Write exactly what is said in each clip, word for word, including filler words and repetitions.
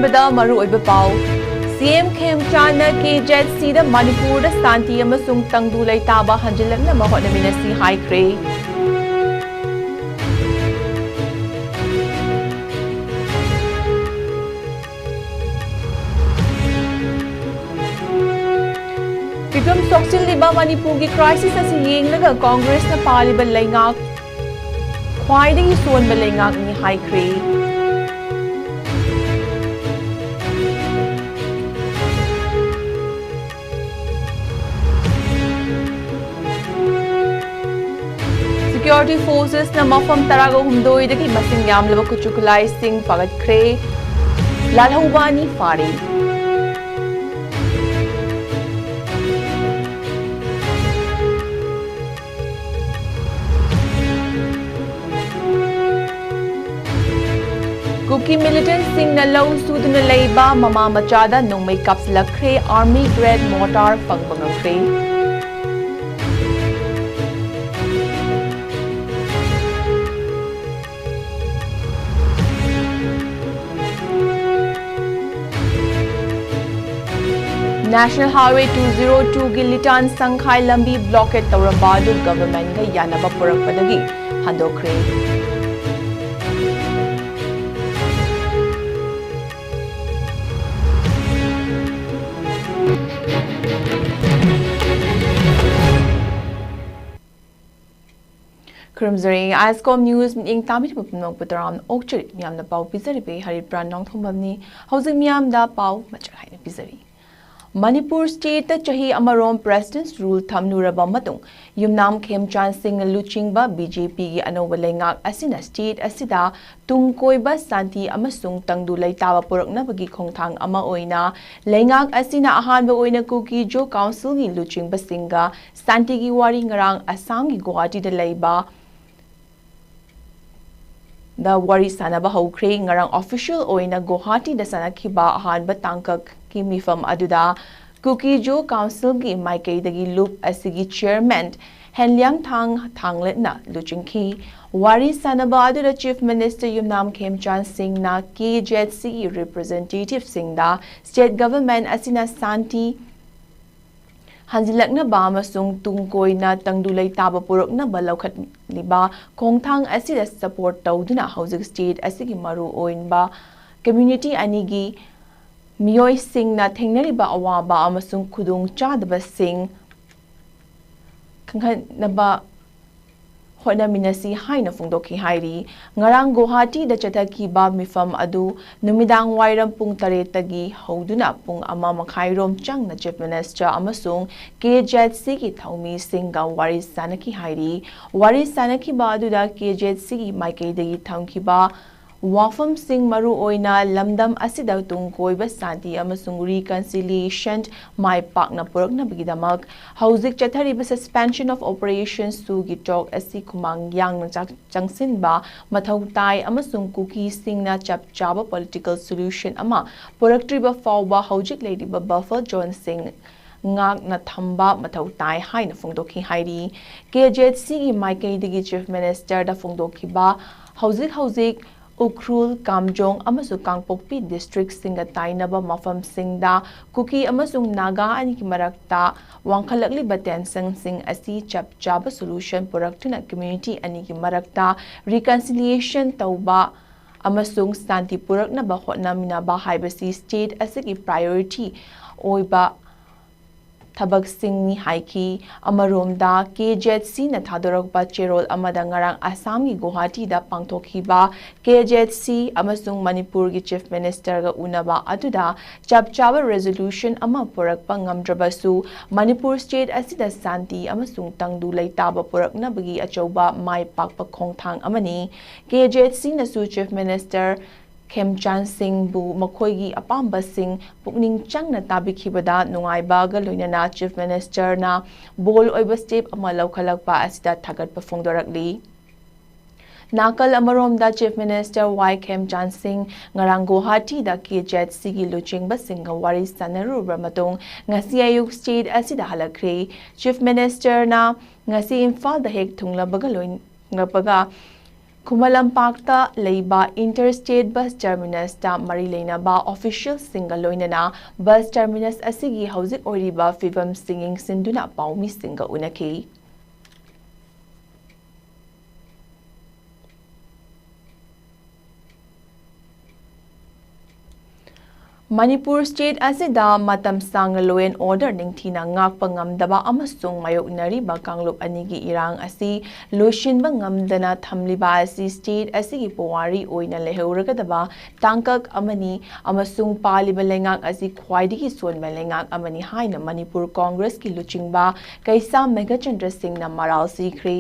ꯕꯗ ꯃꯔꯨꯑꯣꯏꯕ ꯄꯥꯎ꯫ ꯁꯤ ꯑꯦꯝ ꯈꯦꯝꯆꯥꯟꯅ ꯀꯦ ꯖꯦꯠ ꯁꯤꯗ ꯃꯅꯤꯄꯨꯔꯗ ꯁꯥꯟꯇꯤ ꯑꯃꯁꯨꯡ ꯇꯪꯗꯨ ꯂꯩꯇꯥꯕ ꯍꯟꯖꯤꯜꯂꯛꯅꯕ ꯍꯣꯠꯅꯃꯤꯟꯅꯁꯤ ꯍꯥꯏꯈ꯭ꯔꯦ꯫ ꯐꯤꯕꯝ ꯁꯣꯛꯆꯤꯜꯂꯤꯕ ꯃꯅꯤꯄꯨꯔꯒꯤ crisis ꯑꯁꯤ ꯌꯦꯡꯂꯒ ꯀꯣꯡꯒ꯭ꯔꯦꯁꯅ ꯄꯥꯜꯂꯤꯕ ꯂꯩꯉꯥꯛ ꯈ꯭ꯋꯥꯏꯗꯒꯤ ꯁꯣꯟꯕ ꯂꯩꯉꯥꯛꯅꯤ ꯍꯥꯏꯈ꯭ꯔꯦ꯫ Security forcesꯅ ꯃꯐꯝ ꯇꯔꯥꯒ ꯍꯨꯝꯗꯣꯏꯗꯒꯤ ꯃꯁꯤꯡ ꯌꯥꯝꯂꯕ ꯈꯨꯠꯁꯨ ꯈꯨꯠꯂꯥꯏꯁꯤꯡ ꯐꯥꯒꯠꯈ꯭ꯔꯦ꯫ ꯂꯥꯜꯍꯧꯕ ꯑꯅꯤ ꯐꯥꯔꯦ꯫ ꯀꯨꯀꯤ militantꯁꯤꯡꯅ ꯂꯧ ꯁꯨꯗꯨꯅ ꯂꯩꯕ ꯃꯃꯥ ꯃꯆꯥꯗ ꯅꯣꯡꯃꯩ ꯀꯥꯞꯁꯤꯜꯂꯛꯈ꯭ꯔꯦ, army grade mortar ꯐꯪꯕ ꯉꯝꯈ꯭ꯔꯦ꯫ National Highway two zero twoꯒꯤ ꯂꯤꯇꯥꯟ ꯁꯪꯈꯥꯏ ꯂꯝꯕꯤ blockade ꯇꯧꯔꯝꯕ ꯑꯗꯨ governmentꯒ ꯌꯥꯅꯕ ꯄꯨꯔꯛꯄꯗꯒꯤ ꯍꯟꯗꯣꯛꯈ꯭ꯔꯦ꯫ ꯈꯨꯔꯨꯝꯖꯔꯤ꯫ ISCOM News ꯃꯤꯠꯌꯦꯡ ꯇꯥꯕꯤꯔꯤꯕ ꯄꯨꯝꯅꯃꯛꯄꯨ ꯇꯔꯥꯝꯅ ꯑꯣꯛꯆꯔꯤ꯫ ꯃꯤꯌꯥꯝꯅ ꯄꯥꯎ ꯄꯤꯖꯔꯤꯕ ꯑꯩ ꯍꯔꯤꯄ꯭ꯔꯥꯟ ꯅꯣꯡꯊꯣꯝꯕꯝꯅꯤ꯫ ꯍꯧꯖꯤꯛ ꯃꯤꯌꯥꯝꯗ ꯄꯥꯎ ꯃꯆꯥꯛ ꯍꯥꯏꯅ ꯄꯤꯖꯔꯤ꯫ ꯃꯅꯤꯄꯨꯔ stateꯇ ꯆꯍꯤ ꯑꯃꯔꯣꯝ President's Rule ꯊꯝꯂꯨꯔꯕ ꯃꯇꯨꯡ, ꯌꯨꯝꯅꯥꯝ ꯈꯦꯝꯆꯥꯟ ꯁꯤꯡꯅ ꯂꯨꯆꯤꯡꯕ BJPꯒꯤ ꯑꯅꯧꯕ ꯂꯩꯉꯥꯛ ꯑꯁꯤꯅ state ꯑꯁꯤꯗ ꯇꯨꯡ ꯀꯣꯏꯕ ꯁꯥꯟꯇꯤ ꯑꯃꯁꯨꯡ ꯇꯪꯗꯨ ꯂꯩꯇꯥꯕ ꯄꯨꯔꯛꯅꯕꯒꯤ ꯈꯣꯡꯊꯥꯡ ꯑꯃ ꯑꯣꯏꯅ ꯂꯩꯉꯥꯛ ꯑꯁꯤꯅ ꯑꯍꯥꯟꯕ ꯑꯣꯏꯅ ꯀꯨꯀꯤ-ꯖꯣ councilꯒꯤ ꯂꯨꯆꯤꯡꯕꯁꯤꯡꯒ ꯁꯥꯟꯇꯤꯒꯤ ꯋꯥꯔꯤ ꯉꯔꯥꯡ ꯑꯁꯥꯝꯒꯤ ꯒꯨꯋꯥꯍꯥꯇꯤꯗ ꯂꯩꯕ ꯗ ꯋꯥꯔꯤ ꯁꯥꯟꯅꯕ ꯍꯧꯈ꯭ꯔꯦ꯫ ꯉꯔꯥꯡ official ꯑꯣꯏꯅ ꯒꯨꯋꯥꯍꯥꯇꯤꯗ ꯁꯥꯟꯅꯈꯤꯕ ꯑꯍꯥꯟꯕ ꯇꯥꯡꯀꯛꯀꯤ ꯃꯤꯐꯝ ꯑꯗꯨꯗ ꯀꯨꯀꯤꯖꯣ ꯀꯥꯎꯟꯁꯤꯜꯒꯤ ꯃꯥꯏꯀꯩꯗꯒꯤ ꯂꯨꯞ ꯑꯁꯤꯒꯤ ꯆꯤꯌꯔꯃꯦꯟ ꯍꯦꯟꯂꯤꯌꯥꯡꯊꯥꯡ ꯊꯥꯡꯂꯦꯠꯅ ꯂꯨꯆꯤꯡꯈꯤ꯫ ꯋꯥꯔꯤ ꯁꯥꯅꯕ ꯑꯗꯨꯗ ꯆꯤꯐ ꯃꯤꯅꯤꯁꯇꯔ ꯌꯨꯝꯅꯥꯝ ꯈꯦꯝꯆꯥꯟ ꯁꯤꯡꯅ ꯀꯦ ꯖꯦꯠ ꯁꯤꯒꯤ ꯔꯤꯄ꯭ꯔꯖꯦꯟꯇꯦꯇꯤꯚꯁꯤꯡꯗ ꯁ꯭ꯇꯦꯠ ꯒꯚꯔꯟꯃꯦꯟꯠ ꯑꯁꯤꯅ ꯁꯥꯟꯇꯤ ꯍꯟꯖꯤꯜꯂꯛꯅꯕ ꯑꯃꯁꯨꯡ ꯇꯨꯡ ꯀꯣꯏꯅ ꯇꯪꯗꯨ ꯂꯩꯇꯥꯕ ꯄꯨꯔꯛꯅꯕ ꯂꯧꯈꯠꯂꯤꯕ ꯈꯣꯡꯊꯥꯡ ꯑꯁꯤꯗ ꯁꯄꯣꯔꯠ ꯇꯧꯗꯨꯅ ꯍꯧꯖꯤꯛ ꯁ꯭ꯇꯦꯠ ꯑꯁꯤꯒꯤ ꯃꯔꯨ ꯑꯣꯏꯕ ꯀꯝꯃ꯭ꯌꯨꯅꯤꯇꯤ ꯑꯅꯤꯒꯤ ꯃꯤꯑꯣꯏꯁꯤꯡꯅ ꯊꯦꯡꯅꯔꯤꯕ ꯑꯋꯥꯕ ꯑꯃꯁꯨꯡ ꯈꯨꯗꯣꯡ ꯆꯥꯗꯕꯁꯤꯡ ꯈꯪꯍꯟꯅꯕ ꯍꯣꯠꯅꯃꯤꯟꯅꯁꯤ ꯍꯥꯏꯅ ꯐꯣꯡꯗꯣꯛꯈꯤ ꯍꯥꯏꯔꯤ꯫ ꯉꯔꯥꯡ ꯒꯨꯋꯥꯍꯥꯇꯤꯗ ꯆꯠꯊꯈꯤꯕ ꯃꯤꯐꯝ ꯑꯗꯨ ꯅꯨꯃꯤꯗꯥꯡ ꯋꯥꯏꯔꯝ ꯄꯨꯡ ꯇꯔꯦꯠꯇꯒꯤ ꯍꯧꯗꯨꯅ ꯄꯨꯡ ꯑꯃ ꯃꯈꯥꯏꯔꯣꯝ ꯆꯪꯅ ꯆꯤꯐ ꯃꯤꯅꯤꯁꯇꯔ ꯑꯃꯁꯨꯡ ꯀꯦ ꯖꯦꯠ ꯁꯤꯒꯤ ꯊꯧꯃꯤꯁꯤꯡꯒ ꯋꯥꯔꯤ ꯁꯥꯅꯈꯤ ꯍꯥꯏꯔꯤ꯫ ꯋꯥꯔꯤ ꯁꯥꯅꯈꯤꯕ ꯑꯗꯨꯗ ꯀꯦ ꯖꯦꯠ ꯁꯤꯒꯤ ꯃꯥꯏꯀꯩꯗꯒꯤ ꯊꯝꯈꯤꯕ ꯋꯥꯐꯝꯁꯤꯡ, ꯃꯔꯨꯑꯣꯏꯅ ꯂꯝꯗꯝ ꯑꯁꯤꯗ ꯇꯨꯡ ꯀꯣꯏꯕ ꯁꯥꯟꯇꯤ ꯑꯃꯁꯨꯡ ꯔꯤꯀꯟꯁꯤꯂꯤꯌꯦꯁꯟ ꯃꯥꯏ ꯄꯥꯛꯅ ꯄꯨꯔꯛꯅꯕꯒꯤꯗꯃꯛ ꯍꯧꯖꯤꯛ ꯆꯠꯊꯔꯤꯕ Suspension of Operation ꯁꯨꯒꯤ ꯇꯣꯛ ꯑꯁꯤ ꯈꯨꯃꯥꯡ ꯌꯥꯡꯅ ꯆꯥꯛ-, ꯆꯪꯁꯤꯟꯕ ꯃꯊꯧ ꯇꯥꯏ ꯑꯃꯁꯨꯡ ꯀꯨꯀꯤꯁꯤꯡꯅ ꯆꯞ ꯆꯥꯕ ꯄꯣꯂꯤꯇꯤꯀꯦꯜ ꯁꯣꯂ꯭ꯌꯨꯁꯟ ꯑꯃ ꯄꯨꯔꯛꯇ꯭ꯔꯤꯕ ꯐꯥꯎꯕ ꯍꯧꯖꯤꯛ ꯂꯩꯔꯤꯕ ꯕꯐꯔ ꯖꯣꯟꯁꯤꯡ ꯉꯥꯛꯅ ꯊꯝꯕ ꯃꯊꯧ ꯇꯥꯏ ꯍꯥꯏꯅ ꯐꯣꯡꯗꯣꯛꯈꯤ ꯍꯥꯏꯔꯤ꯫ ꯀꯦ ꯖꯦꯠ ꯁꯤꯒꯤ ꯃꯥꯏꯀꯩꯗꯒꯤ ꯆꯤꯐ ꯃꯤꯅꯤꯁꯇꯔꯗ ꯐꯣꯡꯗꯣꯛꯈꯤꯕ ꯍꯧꯖꯤꯛ ꯍꯧꯖꯤꯛ ꯎꯈ꯭ꯔꯨꯜ, ꯀꯥꯝꯖꯣꯡ ꯑꯃꯁꯨꯡ ꯀꯥꯡꯄꯣꯛꯄꯤ ꯗꯤꯁꯇ꯭ꯔꯤꯛꯁꯤꯡꯒ ꯇꯥꯏꯅꯕ ꯃꯐꯝꯁꯤꯡꯗ ꯀꯨꯀꯤ ꯑꯃꯁꯨꯡ ꯅꯥꯒꯥ ꯑꯅꯤꯒꯤ ꯃꯔꯛꯇ ꯋꯥꯡꯈꯠꯂꯛꯂꯤꯕ ꯇꯦꯟꯁꯟꯁꯤꯡ ꯑꯁꯤ ꯆꯞ ꯆꯥꯕ ꯁꯣꯂ꯭ꯌꯨꯁꯟ ꯄꯨꯔꯛꯇꯨꯅ ꯀꯝꯃ꯭ꯌꯨꯅꯤꯇꯤ ꯑꯅꯤꯒꯤ ꯃꯔꯛꯇ ꯔꯤꯀꯟꯁꯤꯂꯤꯌꯦꯁꯟ ꯇꯧꯕ ꯑꯃꯁꯨꯡ ꯁꯥꯟꯇꯤ ꯄꯨꯔꯛꯅꯕ ꯍꯣꯠꯅꯃꯤꯟꯅꯕ ꯍꯥꯏꯕꯁꯤ ꯁ꯭ꯇꯦꯠ ꯑꯁꯤꯒꯤ ꯄ꯭ꯔꯥꯏꯑꯣꯔꯤꯇꯤ ꯑꯣꯏꯕ ꯊꯕꯛꯁꯤꯡꯅꯤ ꯍꯥꯏꯈꯤ꯫ ꯑꯃꯔꯣꯝꯗ, ꯀꯦ ꯖꯦꯠ ꯁꯤꯅ ꯊꯥꯗꯣꯔꯛꯄ ꯆꯦꯔꯣꯜ ꯑꯃꯗ ꯉꯔꯥꯡ ꯑꯁꯥꯝꯒꯤ ꯒꯨꯋꯥꯍꯥꯇꯤꯗ ꯄꯥꯡꯊꯣꯛꯈꯤꯕ ꯀꯦ ꯖꯦꯠ ꯁꯤ ꯑꯃꯁꯨꯡ ꯃꯅꯤꯄꯨꯔꯒꯤ ꯆꯤꯐ ꯃꯤꯅꯤꯁꯇꯔꯒ ꯎꯅꯕ ꯑꯗꯨꯗ ꯆꯞ ꯆꯥꯕ ꯔꯦꯖꯣꯂ꯭ꯌꯨꯁꯟ ꯑꯃ ꯄꯨꯔꯛꯄ ꯉꯝꯗ꯭ꯔꯕꯁꯨ, ꯃꯅꯤꯄꯨꯔ ꯁ꯭ꯇꯦꯠ ꯑꯁꯤꯗ ꯁꯥꯟꯇꯤ ꯑꯃꯁꯨꯡ ꯇꯪꯗꯨ ꯂꯩꯇꯥꯕ ꯄꯨꯔꯛꯅꯕꯒꯤ ꯑꯆꯧꯕ ꯃꯥꯏ ꯄꯥꯛꯄ ꯈꯣꯡꯊꯥꯡ ꯑꯃꯅꯤ꯫ ꯀꯦ ꯖꯦꯠ ꯁꯤꯅꯁꯨ ꯆꯤꯐ ꯃꯤꯅꯤꯁꯇꯔ ꯈꯦꯝꯆꯥꯟ ꯁꯤꯡꯕꯨ ꯃꯈꯣꯏꯒꯤ ꯑꯄꯥꯝꯕꯁꯤꯡ ꯄꯨꯛꯅꯤꯡ ꯆꯪꯅ ꯇꯥꯕꯤꯈꯤꯕꯗ ꯅꯨꯡꯉꯥꯏꯕꯒ ꯂꯣꯏꯅꯅ ꯆꯤꯐ ꯃꯤꯅꯤꯁꯇꯔꯅ ꯕꯣꯜ ꯑꯣꯏꯕ ꯁ꯭ꯇꯦꯞ ꯑꯃ ꯂꯧꯈꯠꯂꯛꯄ ꯑꯁꯤꯗ ꯊꯥꯒꯠꯄ ꯐꯣꯡꯗꯣꯔꯛꯂꯤ꯫ ꯅꯥꯀꯜ ꯑꯃꯔꯣꯝꯗ, Chief Minister ꯋꯥꯏ ꯈꯦꯝꯆꯥꯟ ꯁꯤꯡ ꯉꯔꯥꯡ ꯒꯨꯋꯥꯍꯥꯇꯤꯗ ꯀꯦ ꯖꯦꯠ ꯁꯤꯒꯤ ꯂꯨꯆꯤꯡꯕꯁꯤꯡꯒ ꯋꯥꯔꯤ ꯁꯥꯟꯅꯔꯨꯔꯕ ꯃꯇꯨꯡ ꯉꯁꯤ ꯑꯌꯨꯛ state ꯑꯁꯤꯗ ꯍꯜꯂꯛꯈ꯭ꯔꯦ꯫ Chief Ministerꯅ ꯉꯁꯤ ꯏꯝꯐꯥꯜꯗ ꯍꯦꯛ ꯊꯨꯡꯂꯕꯒ ꯂꯣꯏꯅꯕꯒ ꯈꯨꯃꯟ ꯂꯝꯄꯥꯛꯇ ꯂꯩꯕ inter state bus terminusꯇ ꯃꯔꯤ ꯂꯩꯅꯕ officialꯁꯤꯡꯒ ꯂꯣꯏꯅꯅ bus terminus ꯑꯁꯤꯒꯤ ꯍꯧꯖꯤꯛ ꯑꯣꯏꯔꯤꯕ ꯐꯤꯕꯝꯁꯤꯡ ꯌꯦꯡꯁꯤꯟꯗꯨꯅ ꯄꯥꯎꯃꯤꯁꯤꯡꯒ ꯎꯅꯈꯤ꯫ ꯃꯅꯤꯄꯨꯔ state ꯑꯁꯤꯗ ꯃꯇꯝ ꯁꯥꯡꯅ law and order ꯅꯤꯡꯊꯤꯅ ꯉꯥꯛꯄ ꯉꯝꯗꯕ ꯑꯃꯁꯨꯡ ꯃꯥꯌꯣꯛꯅꯔꯤꯕ ꯀꯥꯡꯂꯨꯞ ꯑꯅꯤꯒꯤ ꯏꯔꯥꯡ ꯑꯁꯤ ꯂꯣꯏꯁꯤꯟꯕ ꯉꯝꯗꯅ ꯊꯝꯂꯤꯕ ꯑꯁꯤ state ꯑꯁꯤꯒꯤ ꯄꯨꯋꯥꯔꯤ ꯑꯣꯏꯅ ꯂꯩꯍꯧꯔꯒꯗꯕ ꯇꯥꯡꯀꯛ ꯑꯃꯅꯤ ꯑꯃꯁꯨꯡ ꯄꯥꯜꯂꯤꯕ ꯂꯩꯉꯥꯛ ꯑꯁꯤ ꯈ꯭ꯋꯥꯏꯗꯒꯤ ꯁꯣꯟꯕ ꯂꯩꯉꯥꯛ ꯑꯃꯅꯤ ꯍꯥꯏꯅ ꯃꯅꯤꯄꯨꯔ ꯀꯣꯡꯒ꯭ꯔꯦꯁꯀꯤ ꯂꯨꯆꯤꯡꯕ ꯀꯩꯁꯥꯝ ꯃꯦꯘꯆꯟꯗ꯭ꯔ ꯁꯤꯡꯅ ꯃꯔꯥꯜ ꯁꯤꯈ꯭ꯔꯦ꯫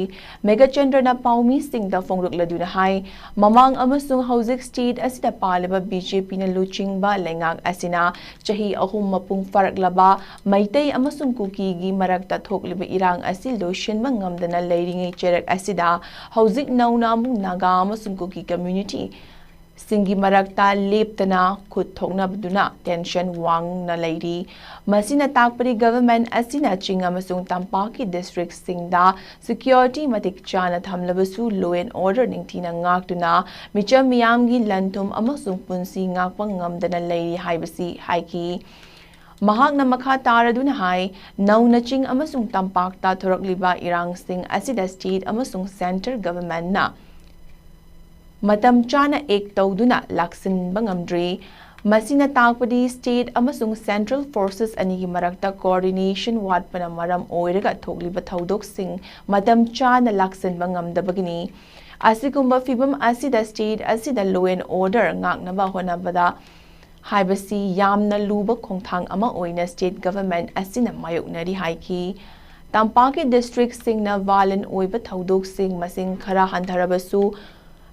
ꯃꯦꯘꯆꯟꯗ꯭ꯔꯅ ꯄꯥꯎꯃꯤꯁꯤꯡꯗ ꯐꯣꯡꯗꯣꯛꯂꯗꯨꯅ ꯍꯥꯏ, ꯃꯃꯥꯡ ꯑꯃꯁꯨꯡ ꯍꯧꯖꯤꯛ state ꯑꯁꯤꯗ ꯄꯥꯜꯂꯤꯕ BJPꯅ ꯂꯨꯆꯤꯡꯕ ꯂꯩꯉꯥꯛ ꯑꯁꯤꯅ ꯆꯍꯤ ꯑꯍꯨꯝ ꯃꯄꯨꯡ ꯐꯥꯔꯛꯂꯕ ꯃꯩꯇꯩ ꯑꯃꯁꯨꯡ ꯀꯨꯀꯤꯒꯤ ꯃꯔꯛꯇ ꯊꯣꯛꯂꯤꯕ ꯏꯔꯥꯡ ꯑꯁꯤ ꯂꯣꯏꯁꯤꯟꯕ ꯉꯝꯗꯅ ꯂꯩꯔꯤꯉꯩ ꯆꯩꯔꯛ ꯑꯁꯤꯗ ꯍꯧꯖꯤꯛ ꯅꯧꯅ ꯑꯃꯨꯛ ꯅꯥꯒꯥ ꯑꯃꯁꯨꯡ ꯀꯨꯀꯤ community ꯁꯤꯡꯒꯤ ꯃꯔꯛꯇ ꯂꯦꯞꯇꯅ ꯈꯨꯠ ꯊꯣꯛꯅꯕꯗꯨꯅ tension ꯋꯥꯡꯅ ꯂꯩꯔꯤ꯫ ꯃꯁꯤꯅ ꯇꯥꯛꯄꯗꯤ government ꯑꯁꯤꯅ ꯆꯤꯡ ꯑꯃꯁꯨꯡ ꯇꯝꯄꯥꯛꯀꯤ districtꯁꯤꯡꯗ security ꯃꯇꯤꯛ ꯆꯥꯅ ꯊꯝꯂꯕꯁꯨ law and order ꯅꯤꯡꯊꯤꯅ ꯉꯥꯛꯇꯨꯅ ꯃꯤꯆꯝ ꯃꯤꯌꯥꯝꯒꯤ ꯂꯟ-ꯊꯨꯝ ꯑꯃꯁꯨꯡ ꯄꯨꯟꯁꯤ ꯉꯥꯛꯄ ꯉꯝꯗꯅ ꯂꯩꯔꯤ ꯍꯥꯏꯕꯁꯤ ꯍꯥꯏꯈꯤ꯫ ꯃꯍꯥꯛꯅ ꯃꯈꯥ ꯇꯥꯔꯗꯨꯅ ꯍꯥꯏ, ꯅꯧꯅ ꯆꯤꯡ ꯑꯃꯁꯨꯡ ꯇꯝꯄꯥꯛꯇ ꯊꯣꯔꯛꯂꯤꯕ ꯏꯔꯥꯡꯁꯤꯡ ꯑꯁꯤꯗ state ꯑꯃꯁꯨꯡ centre governmentꯅ ꯃꯇꯝ ꯆꯥꯅ act ꯇꯧꯗꯨꯅ ꯂꯥꯛꯁꯤꯟꯕ ꯉꯝꯗ꯭ꯔꯤ꯫ ꯃꯁꯤꯅ ꯇꯥꯛꯄꯗꯤ state ꯑꯃꯁꯨꯡ central forces ꯑꯅꯤꯒꯤ ꯃꯔꯛꯇ coordination ꯋꯥꯠꯄꯅ ꯃꯔꯝ ꯑꯣꯏꯔꯒ ꯊꯣꯛꯂꯤꯕ ꯊꯧꯗꯣꯛꯁꯤꯡ ꯃꯇꯝ ꯆꯥꯅ ꯂꯥꯛꯁꯤꯟꯕ ꯉꯝꯗꯕꯒꯤꯅꯤ꯫ ꯑꯁꯤꯒꯨꯝꯕ ꯐꯤꯚꯝ ꯑꯁꯤꯗ state ꯑꯁꯤꯗ law and order ꯉꯥꯛꯅꯕ ꯍꯣꯠꯅꯕꯗ ꯍꯥꯏꯕꯁꯤ ꯌꯥꯝꯅ ꯂꯨꯕ ꯈꯣꯡꯊꯥꯡ ꯑꯃ ꯑꯣꯏꯅ state government ꯑꯁꯤꯅ ꯃꯥꯌꯣꯛꯅꯔꯤ ꯍꯥꯏꯈꯤ꯫ ꯇꯝꯄꯥꯛꯀꯤ districtꯁꯤꯡꯅ violent ꯑꯣꯏꯕ ꯊꯧꯗꯣꯛꯁꯤꯡ ꯃꯁꯤꯡ ꯈꯔ ꯍꯟꯊꯔꯕꯁꯨ,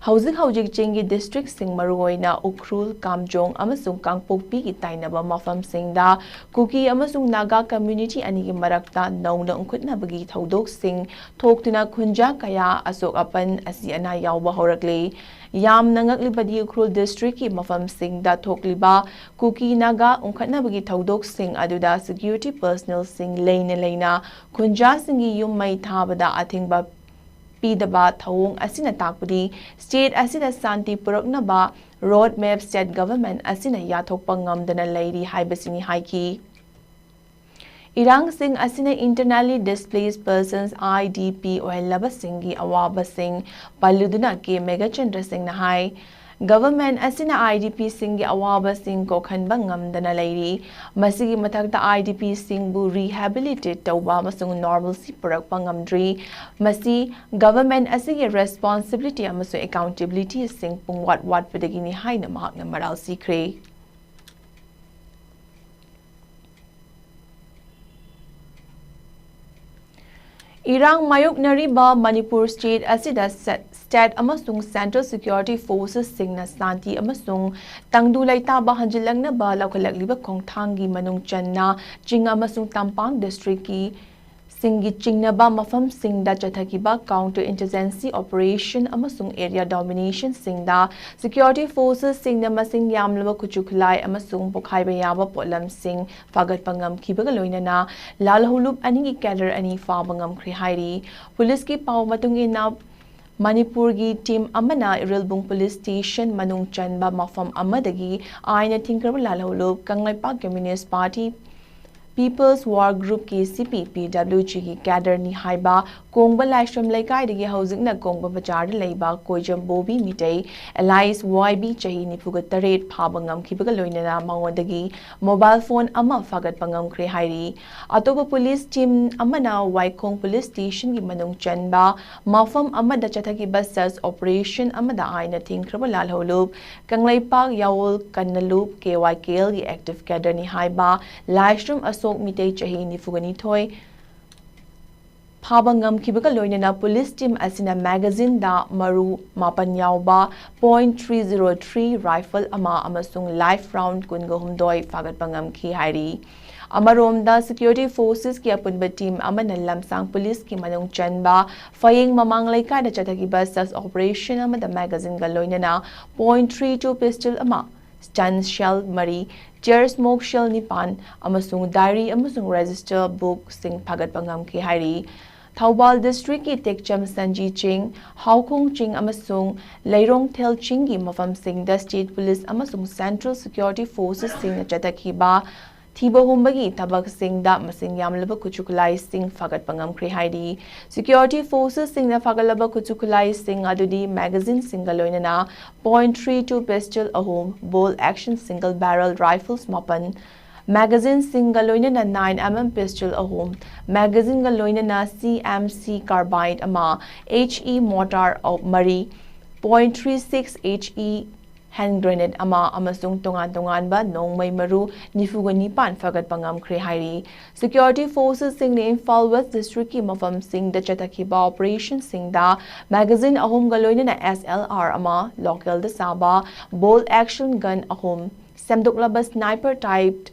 ꯍꯧꯖꯤꯛ ꯍꯧꯖꯤꯛ ꯆꯤꯡꯒꯤ districtꯁꯤꯡ, ꯃꯔꯨꯑꯣꯏꯅ ꯎꯈ꯭ꯔꯨꯜ, ꯀꯥꯝꯖꯣꯡ ꯑꯃꯁꯨꯡ ꯀꯥꯡꯄꯣꯛꯄꯤꯒꯤ ꯇꯥꯏꯅꯕ ꯃꯐꯝꯁꯤꯡꯗ ꯀꯨꯀꯤ ꯑꯃꯁꯨꯡ ꯅꯥꯒꯥ community ꯑꯅꯤꯒꯤ ꯃꯔꯛꯇ ꯅꯧꯅ ꯎꯪꯈꯠꯅꯕꯒꯤ ꯊꯧꯗꯣꯛꯁꯤꯡ ꯊꯣꯛꯇꯨꯅ ꯈꯨꯟꯖꯥ ꯀꯌꯥ ꯑꯁꯣꯛ ꯑꯄꯟ, ꯑꯁꯤ ꯑꯅꯥ ꯌꯥꯎꯕ ꯍꯧꯔꯛꯂꯤ꯫ ꯌꯥꯝꯅ ꯉꯛꯂꯤꯕꯗꯤ ꯎꯈ꯭ꯔꯨꯜ districtꯀꯤ ꯃꯐꯝꯁꯤꯡꯗ ꯊꯣꯛꯂꯤꯕ ꯀꯨꯀꯤ ꯅꯥꯒꯥ ꯎꯪꯈꯠꯅꯕꯒꯤ ꯊꯧꯗꯣꯛꯁꯤꯡ ꯑꯗꯨꯗ security personnelꯁꯤꯡ ꯂꯩꯅ ꯂꯩꯅ ꯈꯨꯟꯖꯥꯁꯤꯡꯒꯤ ꯌꯨꯝ ꯃꯩ ꯊꯥꯕꯗ ꯑꯊꯤꯡꯕ ꯄꯤꯗꯕ ꯊꯧꯑꯣꯡ ꯑꯁꯤꯅ ꯇꯥꯛꯄꯗꯤ state ꯑꯁꯤꯗ ꯁꯥꯟꯇꯤ ꯄꯨꯔꯛꯅꯕ road map state government ꯑꯁꯤꯅ ꯌꯥꯊꯣꯛꯄ ꯉꯝꯗꯅ ꯂꯩꯔꯤ ꯍꯥꯏꯕꯁꯤꯅꯤ ꯍꯥꯏꯈꯤ꯫ ꯏꯔꯥꯡꯁꯤꯡ ꯑꯁꯤꯅ internally displaced persons, IDP, ꯑꯣꯏꯍꯜꯂꯕꯁꯤꯡꯒꯤ ꯑꯋꯥꯕꯁꯤꯡ ꯄꯜꯂꯨꯗꯨꯅ ꯀꯦ ꯃꯦꯘꯆꯟꯗ꯭ꯔ ꯁꯤꯡꯅ ꯍꯥꯏ, government ꯑꯁꯤꯅ IDPꯁꯤꯡꯒꯤ ꯑꯋꯥꯕꯁꯤꯡ ꯀꯣꯛꯍꯟꯕ ꯉꯝꯗꯅ ꯂꯩꯔꯤ꯫ ꯃꯁꯤꯒꯤ ꯃꯊꯛꯇ IDPꯁꯤꯡꯕꯨ rehabilitate ꯇꯧꯕ ꯑꯃꯁꯨꯡ normalcy ꯄꯨꯔꯛꯄ ꯉꯝꯗ꯭ꯔꯤ꯫ ꯃꯁꯤ government ꯑꯁꯤꯒꯤ responsibility ꯑꯃꯁꯨꯡ accountabilityꯁꯤꯡ ꯄꯨꯡꯋꯥꯠ ꯋꯥꯠꯄꯗꯒꯤꯅꯤ ꯍꯥꯏꯅ ꯃꯍꯥꯛꯅ ꯃꯔꯥꯜ ꯁꯤꯈ꯭ꯔꯦ꯫ ꯏꯔꯥꯡ ꯃꯥꯌꯣꯛꯅꯔꯤꯕ ꯃꯅꯤꯄꯨꯔ state ꯑꯁꯤꯗ ꯁꯦ-, state ꯑꯃꯁꯨꯡ central security forcesꯁꯤꯡꯅ ꯁꯥꯟꯇꯤ ꯑꯃꯁꯨꯡ ꯇꯪꯗꯨ ꯂꯩꯇꯥꯕ ꯍꯟꯖꯤꯜꯂꯛꯅꯕ ꯂꯧꯈꯠꯂꯛꯂꯤꯕ ꯈꯣꯡꯊꯥꯡꯒꯤ ꯃꯅꯨꯡ ꯆꯟꯅ ꯆꯤꯡ ꯑꯃꯁꯨꯡ ꯇꯝꯄꯥꯛ districtꯀꯤ ꯁꯤꯡꯒꯤ ꯆꯤꯡꯅꯕ ꯃꯐꯝꯁꯤꯡꯗ ꯆꯠꯊꯈꯤꯕ counter insurgency operation ꯑꯃꯁꯨꯡ area dominationꯁꯤꯡꯗ security forcesꯁꯤꯡꯅ ꯃꯁꯤꯡ ꯌꯥꯝꯂꯕ ꯈꯨꯠꯁꯨ ꯈꯨꯠꯂꯥꯏ ꯑꯃꯁꯨꯡ ꯄꯣꯈꯥꯏꯕ ꯌꯥꯕ ꯄꯣꯠꯂꯝꯁꯤꯡ ꯐꯥꯒꯠꯄ ꯉꯝꯈꯤꯕꯒ ꯂꯣꯏꯅꯅ ꯂꯥꯜꯍꯧꯂꯨꯞ ꯑꯅꯤꯒꯤ cadre ꯑꯅꯤ ꯐꯥꯕ ꯉꯝꯈ꯭ꯔꯦ ꯍꯥꯏꯔꯤ꯫ ꯄꯨꯂꯤꯁꯀꯤ ꯄꯥꯎ ꯃꯇꯨꯡ ꯏꯟꯅ, ꯃꯅꯤꯄꯨꯔꯒꯤ team ꯑꯃꯅ ꯏꯔꯤꯜꯕꯨꯡ police station ꯃꯅꯨꯡ ꯆꯟꯕ ꯃꯐꯝ ꯑꯃꯗꯒꯤ ꯑꯥꯏꯟꯅ ꯊꯤꯡꯈ꯭ꯔꯕ ꯂꯥꯜꯍꯧꯂꯨꯞ Kangleipak Communist Party People's War Groupꯀꯤ CP PWGꯒꯤ cadreꯅꯤ ꯍꯥꯏꯕ ꯀꯣꯡꯕ ꯂꯥꯏꯁ꯭ꯔꯝ ꯂꯩꯀꯥꯏꯗꯒꯤ ꯍꯧꯖꯤꯛꯅ ꯀꯣꯡꯕ ꯕꯖꯥꯔꯗ ꯂꯩꯕ ꯀꯣꯏꯖꯝ Bobby Meitei alias Y B ꯆꯍꯤ ꯅꯤꯐꯨꯒ ꯇꯔꯦꯠ ꯐꯥꯕ ꯉꯝꯈꯤꯕꯒ ꯂꯣꯏꯅꯅ ꯃꯉꯣꯟꯗꯒꯤ mobile phone ꯑꯃ ꯐꯥꯒꯠꯄ ꯉꯝꯈ꯭ꯔꯦ ꯍꯥꯏꯔꯤ꯫ ꯑꯇꯣꯞꯄ police team ꯑꯃꯅ ꯋꯥꯏꯈꯣꯡ police stationꯒꯤ ꯃꯅꯨꯡ ꯆꯟꯕ ꯃꯐꯝ ꯑꯃꯗ ꯆꯠꯊꯈꯤꯕ search operation ꯑꯃꯗ ꯑꯥꯏꯟꯅ ꯊꯤꯡꯈ꯭ꯔꯕ ꯂꯥꯜꯍꯧꯂꯨꯞ ꯀꯪꯂꯩꯄꯥꯛ ꯌꯥꯋꯣꯜ ꯀꯟꯅꯂꯨꯞ KYKLꯒꯤ active cadreꯅꯤ ꯍꯥꯏꯕ ꯂꯥꯏꯁ꯭ꯔꯝ ꯑꯁꯣꯛ ꯃꯤꯇꯩ ꯆꯍꯤ ꯅꯤꯐꯨꯒ ꯅꯤꯊꯣꯏ ꯐꯥꯕ ꯉꯝꯈꯤꯕꯒ ꯂꯣꯏꯅꯅ ꯄꯨꯂꯤꯁ ꯇꯤꯝ ꯑꯁꯤꯅ ꯃꯦꯒꯥꯖꯤꯟꯗ ꯃꯔꯨ ꯃꯥꯄꯟ ꯌꯥꯎꯕ point three zero three rifle ꯑꯃ ꯑꯃꯁꯨꯡ live round ꯀꯨꯟꯒ ꯍꯨꯝꯗꯣꯏ ꯐꯥꯒꯠꯄ ꯉꯝꯈꯤ ꯍꯥꯏꯔꯤ꯫ ꯑꯃꯔꯣꯝꯗ, ꯁꯦꯀ꯭ꯌꯨꯔꯤꯇꯤ ꯐꯣꯔꯁꯦꯁꯀꯤ ꯑꯄꯨꯟꯕ ꯇꯤꯝ ꯑꯃꯅ ꯂꯝꯁꯥꯡ ꯄꯨꯂꯤꯁꯀꯤ ꯃꯅꯨꯡ ꯆꯟꯕ ꯐꯌꯦꯡ ꯃꯃꯥꯡ ꯂꯩꯀꯥꯏꯗ ꯆꯠꯊꯈꯤꯕ search operation ꯑꯃꯗ ꯃꯦꯒꯥꯖꯤꯟꯒ ꯂꯣꯏꯅꯅ point three two pistol ꯑꯃ, stun shell ꯃꯔꯤ, tear smoke shell ꯅꯤꯄꯥꯟ ꯑꯃꯁꯨꯡ diary ꯑꯃꯁꯨꯡ register bookꯁꯤꯡ ꯐꯥꯒꯠꯄ ꯉꯝꯈꯤ ꯍꯥꯏꯔꯤ꯫ ꯊꯧꯕꯥꯜ ꯗꯤꯁꯇ꯭ꯔꯤꯛꯀꯤ ꯇꯦꯛꯆꯝ ꯁꯟꯖꯤ ꯆꯤꯡ, ꯍꯥꯎꯈꯣꯡ ꯆꯤꯡ ꯑꯃꯁꯨꯡ ꯂꯩꯔꯣꯡꯊꯦꯜ ꯆꯤꯡꯒꯤ ꯃꯐꯝꯁꯤꯡꯗ ꯁ꯭ꯇꯦꯠ ꯄꯨꯂꯤꯁ ꯑꯃꯁꯨꯡ ꯁꯦꯟꯇ꯭ꯔꯦꯜ ꯁꯦꯀ꯭ꯌꯨꯔꯤꯇꯤ ꯐꯣꯔꯁꯦꯁꯁꯤꯡꯅ ꯆꯠꯊꯈꯤꯕ ꯊꯤꯕ ꯍꯨꯝꯕꯒꯤ ꯊꯕꯛꯁꯤꯡꯗ ꯃꯁꯤꯡ ꯌꯥꯝꯂꯕ ꯈꯨꯠꯁꯨ ꯈꯨꯠꯂꯥꯏꯁꯤꯡ ꯐꯥꯒꯠꯄ ꯉꯝꯈ꯭ꯔꯦ ꯍꯥꯏꯔꯤ꯫ ꯁꯦꯀ꯭ꯌꯨꯔꯤꯇꯤ ꯐꯣꯔꯁꯦꯁꯁꯤꯡꯅ ꯐꯥꯒꯠꯂꯕ ꯈꯨꯠꯁꯨ ꯈꯨꯠꯂꯥꯏꯁꯤꯡ ꯑꯗꯨꯗꯤ ꯃꯦꯒꯥꯖꯤꯟꯁꯤꯡꯒ ꯂꯣꯏꯅꯅ point three two pistol ꯑꯍꯨꯝ, bolt action single barrel rifles ꯃꯥꯄꯟ, ꯃꯦꯒꯥꯖꯤꯟꯁꯤꯡꯒ ꯂꯣꯏꯅꯅ nine mm pistol ꯑꯍꯨꯝ, ꯃꯦꯒꯥꯖꯤꯟꯒ ꯂꯣꯏꯅꯅ C M C carbine ꯑꯃ, H E mortar ꯃꯔꯤ, point three six H E hand grenade ꯑꯃ ꯑꯃꯁꯨꯡ ꯇꯣꯉꯥꯟ ꯇꯣꯉꯥꯟꯕ ꯅꯣꯡꯃꯩ ꯃꯔꯨ ꯅꯤꯐꯨꯒ ꯅꯤꯄꯥꯟ ꯐꯥꯒꯠꯄ ꯉꯝꯈ꯭ꯔꯦ ꯍꯥꯏꯔꯤ꯫ ꯁꯦꯀ꯭ꯌꯨꯔꯤꯇꯤ ꯐꯣꯔꯁꯦꯁꯁꯤꯡꯅ ꯏꯝꯐꯥꯜ ꯋꯦꯁ ꯗꯤꯁꯇ꯭ꯔꯤꯛꯀꯤ ꯃꯐꯝꯁꯤꯡꯗ ꯆꯠꯊꯈꯤꯕ ꯑꯣꯄꯔꯦꯁꯟꯁꯤꯡꯗ ꯃꯦꯒꯥꯖꯤꯟ ꯑꯍꯨꯝꯒ ꯂꯣꯏꯅꯅ S L R ꯑꯃ, ꯂꯣꯀꯦꯜꯗ ꯁꯥꯕ bolt action gun ꯑꯍꯨꯝ, ꯁꯦꯝꯗꯣꯛꯂꯕ sniper type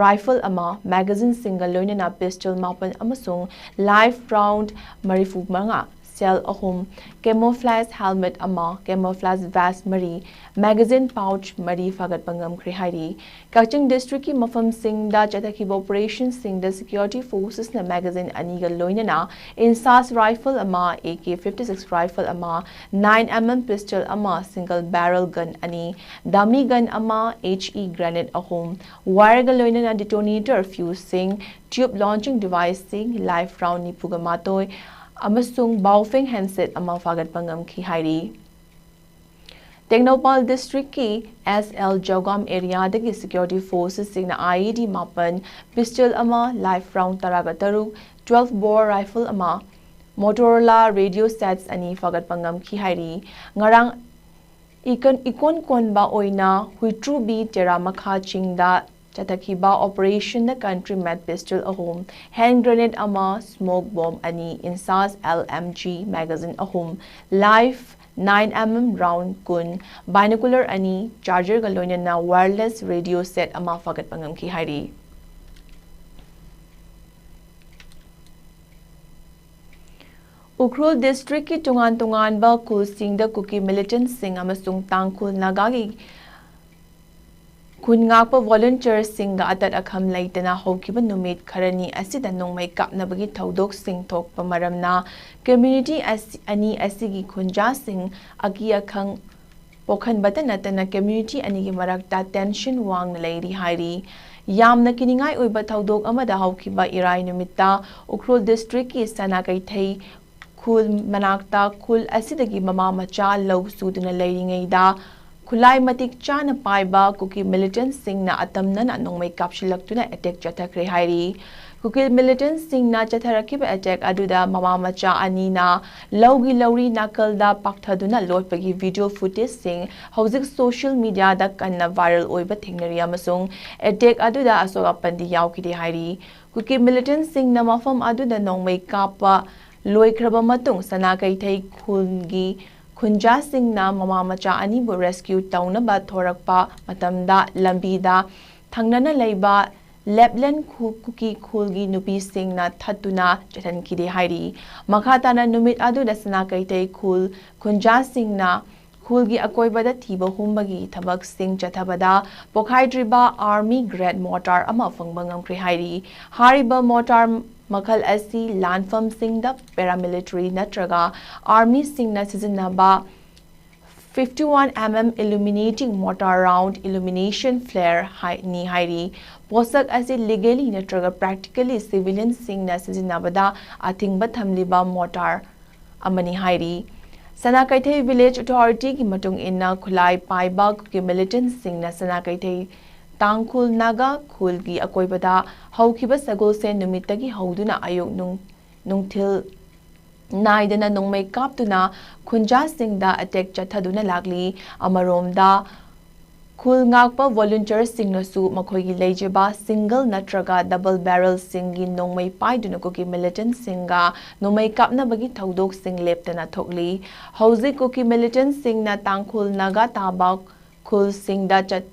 rifle ꯑꯃ, ꯃꯦꯒꯥꯖꯤꯟꯁꯤꯡꯒ ꯂꯣꯏꯅꯅ pistol ꯃꯥꯄꯟ ꯑꯃꯁꯨꯡ live round ꯃꯔꯤꯐꯨ ꯃꯉꯥ, shell ꯑꯍꯨꯝ, camouflage helmet ꯑꯃ, camouflage vest ꯃꯔꯤ, magazine pouch ꯃꯔꯤ ꯐꯥꯒꯠꯄ ꯉꯝꯈ꯭ꯔꯦ ꯍꯥꯏꯔꯤ꯫ ꯀꯛꯆꯤꯡ ꯗꯤꯁꯇ꯭ꯔꯤꯛꯀꯤ ꯃꯐꯝꯁꯤꯡꯗ ꯆꯠꯊꯈꯤꯕ ꯑꯣꯄꯔꯦꯁꯟꯁꯤꯡꯗ ꯁꯦꯀ꯭ꯌꯨꯔꯤꯇꯤ ꯐꯣꯔꯁꯦꯁꯅ ꯃꯦꯒꯥꯖꯤꯟ ꯑꯅꯤꯒ ꯂꯣꯏꯅꯅ INSAS rifle ꯑꯃ, A K fifty six rifle ꯑꯃ, nine mm pistol ꯑꯃ, single barrel gun ꯑꯅꯤ, dummy gun ꯑꯃ, H E grenade ꯑꯍꯨꯝ, wireꯒ ꯂꯣꯏꯅꯅ detonator fuseꯁꯤꯡ, tube launching deviceꯁꯤꯡ, live round ꯅꯤꯐꯨꯒ ꯃꯥꯊꯣꯏ ꯑꯃꯁꯨꯡ Baofeng handset ꯑꯃ ꯐꯥꯒꯠꯄ ꯉꯝꯈꯤ ꯍꯥꯏꯔꯤ꯫ ꯇꯦꯡꯅꯧꯄꯥꯜ ꯗꯤꯁꯇ꯭ꯔꯤꯛꯀꯤ S L ꯖꯧꯒꯥꯝ ꯑꯦꯔꯤꯌꯥꯗꯒꯤ ꯁꯦꯀ꯭ꯌꯨꯔꯤꯇꯤ ꯐꯣꯔꯁꯦꯁꯁꯤꯡꯅ I E D ꯃꯥꯄꯟ, pistol ꯑꯃ, live round ꯇꯔꯥꯒ ꯇꯔꯨꯛ, twelve bore rifle ꯑꯃ, Motorola radio sets ꯑꯅꯤ ꯐꯥꯒꯠꯄ ꯉꯝꯈꯤ ꯍꯥꯏꯔꯤ꯫ ꯉꯔꯥꯡ ꯏꯀꯟ-, ꯏꯀꯣꯟ ꯀꯣꯟꯕ ꯑꯣꯏꯅ ꯍꯨꯏꯇ꯭ꯔꯨꯕꯤ ꯇꯦꯔꯥꯃꯈꯥ ꯆꯤꯡꯗ ꯆꯠꯊꯈꯤꯕ ꯑꯣꯄꯔꯦꯁꯟꯗ country made pistol ꯑꯍꯨꯝ, hand grenade ꯑꯃ, smoke bomb ꯑꯅꯤ, INSAS LMG magazine ꯑꯍꯨꯝ, live nine mm round ꯀꯨꯟ, binocular ꯑꯅꯤ, chargerꯒ ꯂꯣꯏꯅꯅ wireless radio set ꯑꯃ ꯐꯥꯒꯠꯄ ꯉꯝꯈꯤ ꯍꯥꯏꯔꯤ꯫ ꯎꯈ꯭ꯔꯨꯜ districtꯀꯤ ꯇꯣꯉꯥꯟ ꯇꯣꯉꯥꯟꯕ ꯈꯨꯜꯁꯤꯡꯗ ꯀꯨꯀꯤ militantꯁꯤꯡ ꯑꯃꯁꯨꯡ ꯇꯥꯡꯈꯨꯜ ꯅꯥꯒꯥꯒꯤ ꯈꯨꯟ ꯉꯥꯛꯄ volunteerꯁꯤꯡꯒ ꯑꯇꯠ ꯑꯈꯝ ꯂꯩꯇꯅ ꯍꯧꯈꯤꯕ ꯅꯨꯃꯤꯠ ꯈꯔꯅꯤ ꯑꯁꯤꯗ ꯅꯣꯡꯃꯩ ꯀꯥꯞꯅꯕꯒꯤ ꯊꯧꯗꯣꯛꯁꯤꯡ ꯊꯣꯛꯄ ꯃꯔꯝꯅ community ꯑꯁꯤ, ꯑꯅꯤ ꯑꯁꯤꯒꯤ ꯈꯨꯟꯖꯥꯁꯤꯡ ꯑꯀꯤ ꯑꯈꯪ ꯄꯣꯛꯍꯟꯕꯇ ꯅꯠꯇꯅ community ꯑꯅꯤꯒꯤ ꯃꯔꯛꯇ tension ꯋꯥꯡꯅ ꯂꯩꯔꯤ ꯍꯥꯏꯔꯤ꯫ ꯌꯥꯝꯅ ꯀꯤꯅꯤꯡꯉꯥꯏ ꯑꯣꯏꯕ ꯊꯧꯗꯣꯛ ꯑꯃꯗ ꯍꯧꯈꯤꯕ ꯏꯔꯥꯏ ꯅꯨꯃꯤꯠꯇ ꯎꯈ꯭ꯔꯨꯜ districtꯀꯤ ꯁꯅꯥ ꯀꯩꯊꯩ ꯈꯨꯜ ꯃꯅꯥꯛꯇ ꯈꯨꯜ ꯑꯁꯤꯗꯒꯤ ꯃꯃꯥ ꯃꯆꯥ ꯂꯧ ꯁꯨꯗꯨꯅ ꯂꯩꯔꯤꯉꯩꯗ ꯈꯨꯠꯂꯥꯏ ꯃꯇꯤꯛ ꯆꯥꯅ ꯄꯥꯏꯕ ꯀꯨꯀꯤ militantꯁꯤꯡꯅ ꯑꯇꯝꯅꯅ ꯅꯣꯡꯃꯩ ꯀꯥꯞꯁꯤꯜꯂꯛꯇꯨꯅ attack ꯆꯠꯊꯈ꯭ꯔꯦ ꯍꯥꯏꯔꯤ꯫ ꯀꯨꯀꯤ militantꯁꯤꯡꯅ ꯆꯠꯊꯔꯛꯈꯤꯕ attack ꯑꯗꯨꯗ ꯃꯃꯥ ꯃꯆꯥ ꯑꯅꯤꯅ ꯂꯧꯒꯤ ꯂꯧꯔꯤ ꯅꯥꯀꯜꯗ ꯄꯥꯛꯊꯗꯨꯅ ꯂꯣꯠꯄꯒꯤ video footageꯁꯤꯡ ꯍꯧꯖꯤꯛ social mediaꯗ ꯀꯟꯅ viral ꯑꯣꯏꯕ ꯊꯦꯡꯅꯔꯤ ꯑꯃꯁꯨꯡ attack ꯑꯗꯨꯗ ꯑꯁꯣꯛ ꯑꯄꯟꯗꯤ ꯌꯥꯎꯈꯤꯗꯦ ꯍꯥꯏꯔꯤ꯫ ꯀꯨꯀꯤ militantꯁꯤꯡꯅ ꯃꯐꯝ ꯑꯗꯨꯗ ꯅꯣꯡꯃꯩ ꯀꯥꯞꯄ ꯂꯣꯏꯈ꯭ꯔꯕ ꯃꯇꯨꯡ ꯁꯅꯥ ꯀꯩꯊꯩ ꯈꯨꯜꯒꯤ ꯈꯨꯟꯖꯥꯁꯤꯡꯅ ꯃꯃꯥ ꯃꯆꯥ ꯑꯅꯤꯕꯨ rescue ꯇꯧꯅꯕ ꯊꯣꯔꯛꯄ ꯃꯇꯝꯗ ꯂꯝꯕꯤꯗ ꯊꯪꯅꯅ ꯂꯩꯕ ꯂꯦꯞꯂꯦꯟ ꯈꯨ-, ꯀꯨꯀꯤ ꯈꯨꯜꯒꯤ ꯅꯨꯄꯤꯁꯤꯡꯅ ꯊꯠꯇꯨꯅ ꯆꯠꯍꯟꯈꯤꯗꯦ ꯍꯥꯏꯔꯤ꯫ ꯃꯈꯥ ꯇꯥꯅ ꯅꯨꯃꯤꯠ ꯑꯗꯨꯗ ꯁꯅꯥ ꯀꯩꯊꯩ ꯈꯨꯜ ꯈꯨꯟꯖꯥꯁꯤꯡꯅ ꯈꯨꯜꯒꯤ ꯑꯀꯣꯏꯕꯗ ꯊꯤꯕ ꯍꯨꯝꯕꯒꯤ ꯊꯕꯛꯁꯤꯡ ꯆꯠꯊꯕꯗ ꯄꯣꯈꯥꯏꯗ꯭ꯔꯤꯕ army grade mortar ꯑꯃ ꯐꯪꯕ ꯉꯝꯈ꯭ꯔꯦ ꯍꯥꯏꯔꯤ꯫ ꯍꯥꯏꯔꯤꯕ mortar ꯃꯈꯜ ꯑꯁꯤ ꯂꯥꯟꯐꯝꯁꯤꯡꯗ paramilitary ꯅꯠꯇ꯭ꯔꯒ armyꯁꯤꯡꯅ ꯁꯤꯖꯤꯟꯅꯕ fifty-one mm illuminating mortar round illumination flare ꯍꯥꯏ-, ꯅꯤ ꯍꯥꯏꯔꯤ꯫ ꯄꯣꯠꯁꯛ ꯑꯁꯤ legally ꯅꯠꯇ꯭ꯔꯒ practically civilianꯁꯤꯡꯅ ꯁꯤꯖꯤꯟꯅꯕꯗ ꯑꯊꯤꯡꯕ ꯊꯝꯂꯤꯕ mortar ꯑꯃꯅꯤ ꯍꯥꯏꯔꯤ꯫ ꯁꯅꯥ ꯀꯩꯊꯩ village authorityꯒꯤ ꯃꯇꯨꯡ ꯏꯟꯅ ꯈꯨꯠꯂꯥꯏ ꯄꯥꯏꯕ ꯀꯨꯀꯤ militantꯁꯤꯡꯅ ꯁꯅꯥ ꯀꯩꯊꯩ ꯇꯥꯡꯈꯨꯜ ꯅꯥꯒꯥ ꯈꯨꯜꯒꯤ ꯑꯀꯣꯏꯕꯗ ꯍꯧꯈꯤꯕ ꯁꯒꯣꯜꯁꯦꯟ ꯅꯨꯃꯤꯠꯇꯒꯤ ꯍꯧꯗꯨꯅ ꯑꯌꯨꯛ ꯅꯨꯡ-, ꯅꯨꯡꯊꯤꯜ ꯅꯥꯏꯗꯅ ꯅꯣꯡꯃꯩ ꯀꯥꯞꯇꯨꯅ ꯈꯨꯟꯖꯥꯁꯤꯡꯗ attack ꯆꯠꯊꯗꯨꯅ ꯂꯥꯛꯂꯤ꯫ ꯑꯃꯔꯣꯝꯗ ꯈꯨꯜ ꯉꯥꯛꯄ volunteerꯁꯤꯡꯅꯁꯨ ꯃꯈꯣꯏꯒꯤ ꯂꯩꯖꯕ single ꯅꯠꯇ꯭ꯔꯒ double barrelꯁꯤꯡꯒꯤ ꯅꯣꯡꯃꯩ ꯄꯥꯏꯗꯨꯅ ꯀꯨꯀꯤ militantꯁꯤꯡꯒ ꯅꯣꯡꯃꯩ ꯀꯥꯞꯅꯕꯒꯤ ꯊꯧꯗꯣꯛꯁꯤꯡ ꯂꯦꯞꯇꯅ ꯊꯣꯛꯂꯤ꯫ ꯍꯧꯖꯤꯛ ꯀꯨꯀꯤ militantꯁꯤꯡꯅ ꯇꯥꯡꯈꯨꯜ ꯅꯥꯒꯥ ꯇꯥꯕ ꯈꯨꯜꯁꯤꯡꯗ ꯆꯠ-,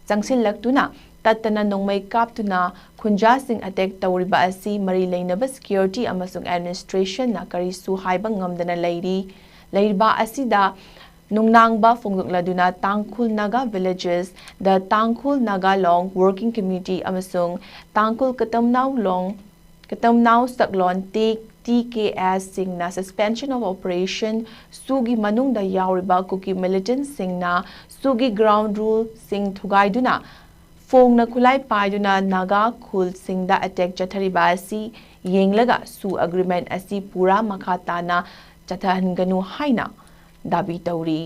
ꯆꯪꯁꯤꯜꯂꯛꯇꯨꯅ ꯇꯠꯇꯅ ꯅꯣꯡꯃꯩ ꯀꯥꯞꯇꯨꯅ ꯈꯨꯟꯖꯥꯁꯤꯡ attack ꯇꯧꯔꯤꯕ ꯑꯁꯤ ꯃꯔꯤ ꯂꯩꯅꯕ security ꯑꯃꯁꯨꯡ administrationꯅ ꯀꯔꯤꯁꯨ ꯍꯥꯏꯕ ꯉꯝꯗꯅ ꯂꯩꯔꯤ꯫ ꯂꯩꯔꯤꯕ ꯑꯁꯤꯗ ꯅꯨꯡꯅꯥꯡꯕ ꯐꯣꯡꯗꯣꯛꯂꯗꯨꯅ ꯇꯥꯡꯈꯨꯜ Naga villages, the Tangkhul Naga long working committee ꯑꯃꯁꯨꯡ ꯇꯥꯡꯈꯨꯜ ꯀꯇꯝꯅꯥꯎ ꯂꯣꯡ, ꯀꯇꯝꯅꯥꯎ ꯁꯛꯂꯣꯟ ꯇꯤ-, ꯇꯤ ꯀꯦ ꯑꯦꯁꯁꯤꯡꯅ suspension of operation ꯁꯨꯒꯤ ꯃꯅꯨꯡꯗ ꯌꯥꯎꯔꯤꯕ ꯀꯨꯀꯤ militantꯁꯤꯡꯅ ꯁꯨꯒꯤ ground ruleꯁꯤꯡ ꯊꯨꯒꯥꯏꯗꯨꯅ ꯐꯣꯡꯅ ꯈꯨꯠꯂꯥꯏ ꯄꯥꯏꯗꯨꯅ ꯅꯥꯒꯥ ꯈꯨꯜꯁꯤꯡꯗ attack ꯆꯠꯊꯔꯤꯕ ꯑꯁꯤ ꯌꯦꯡꯂꯒ ꯁꯨ agreement ꯑꯁꯤ ꯄꯨꯔꯥ ꯃꯈꯥ ꯇꯥꯅ ꯆꯠꯊꯍꯟꯒꯅꯨ ꯍꯥꯏꯅ ꯗꯥꯕꯤ ꯇꯧꯔꯤ꯫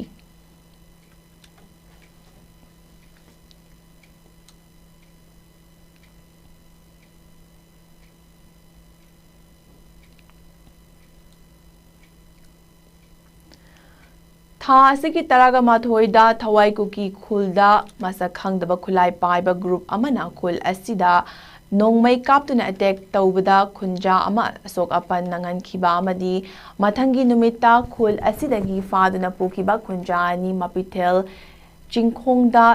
ꯊꯥ ꯑꯁꯤꯒꯤ ꯇꯔꯥꯒ ꯃꯥꯊꯣꯏꯗ ꯊꯋꯥꯏ ꯀꯨꯀꯤ ꯈꯨꯜꯗ ꯃꯁꯛ ꯈꯪꯗꯕ ꯈꯨꯠꯂꯥꯏ ꯄꯥꯏꯕ group ꯑꯃꯅ ꯈꯨꯜ ꯑꯁꯤꯗ ꯅꯣꯡꯃꯩ ꯀꯥꯞꯇꯨꯅ attack ꯇꯧꯕꯗ ꯈꯨꯟꯖꯥ ꯑꯃ ꯑꯁꯣꯛ ꯑꯄꯟ ꯅꯪꯍꯟꯈꯤꯕ ꯑꯃꯗꯤ ꯃꯊꯪꯒꯤ ꯅꯨꯃꯤꯠꯇ ꯈꯨꯜ ꯑꯁꯤꯗꯒꯤ ꯐꯥꯗꯨꯅ ꯄꯨꯈꯤꯕ ꯈꯨꯟꯖꯥ ꯑꯅꯤ ꯃꯄꯤꯊꯦꯜ ꯆꯤꯡꯈꯣꯡꯗ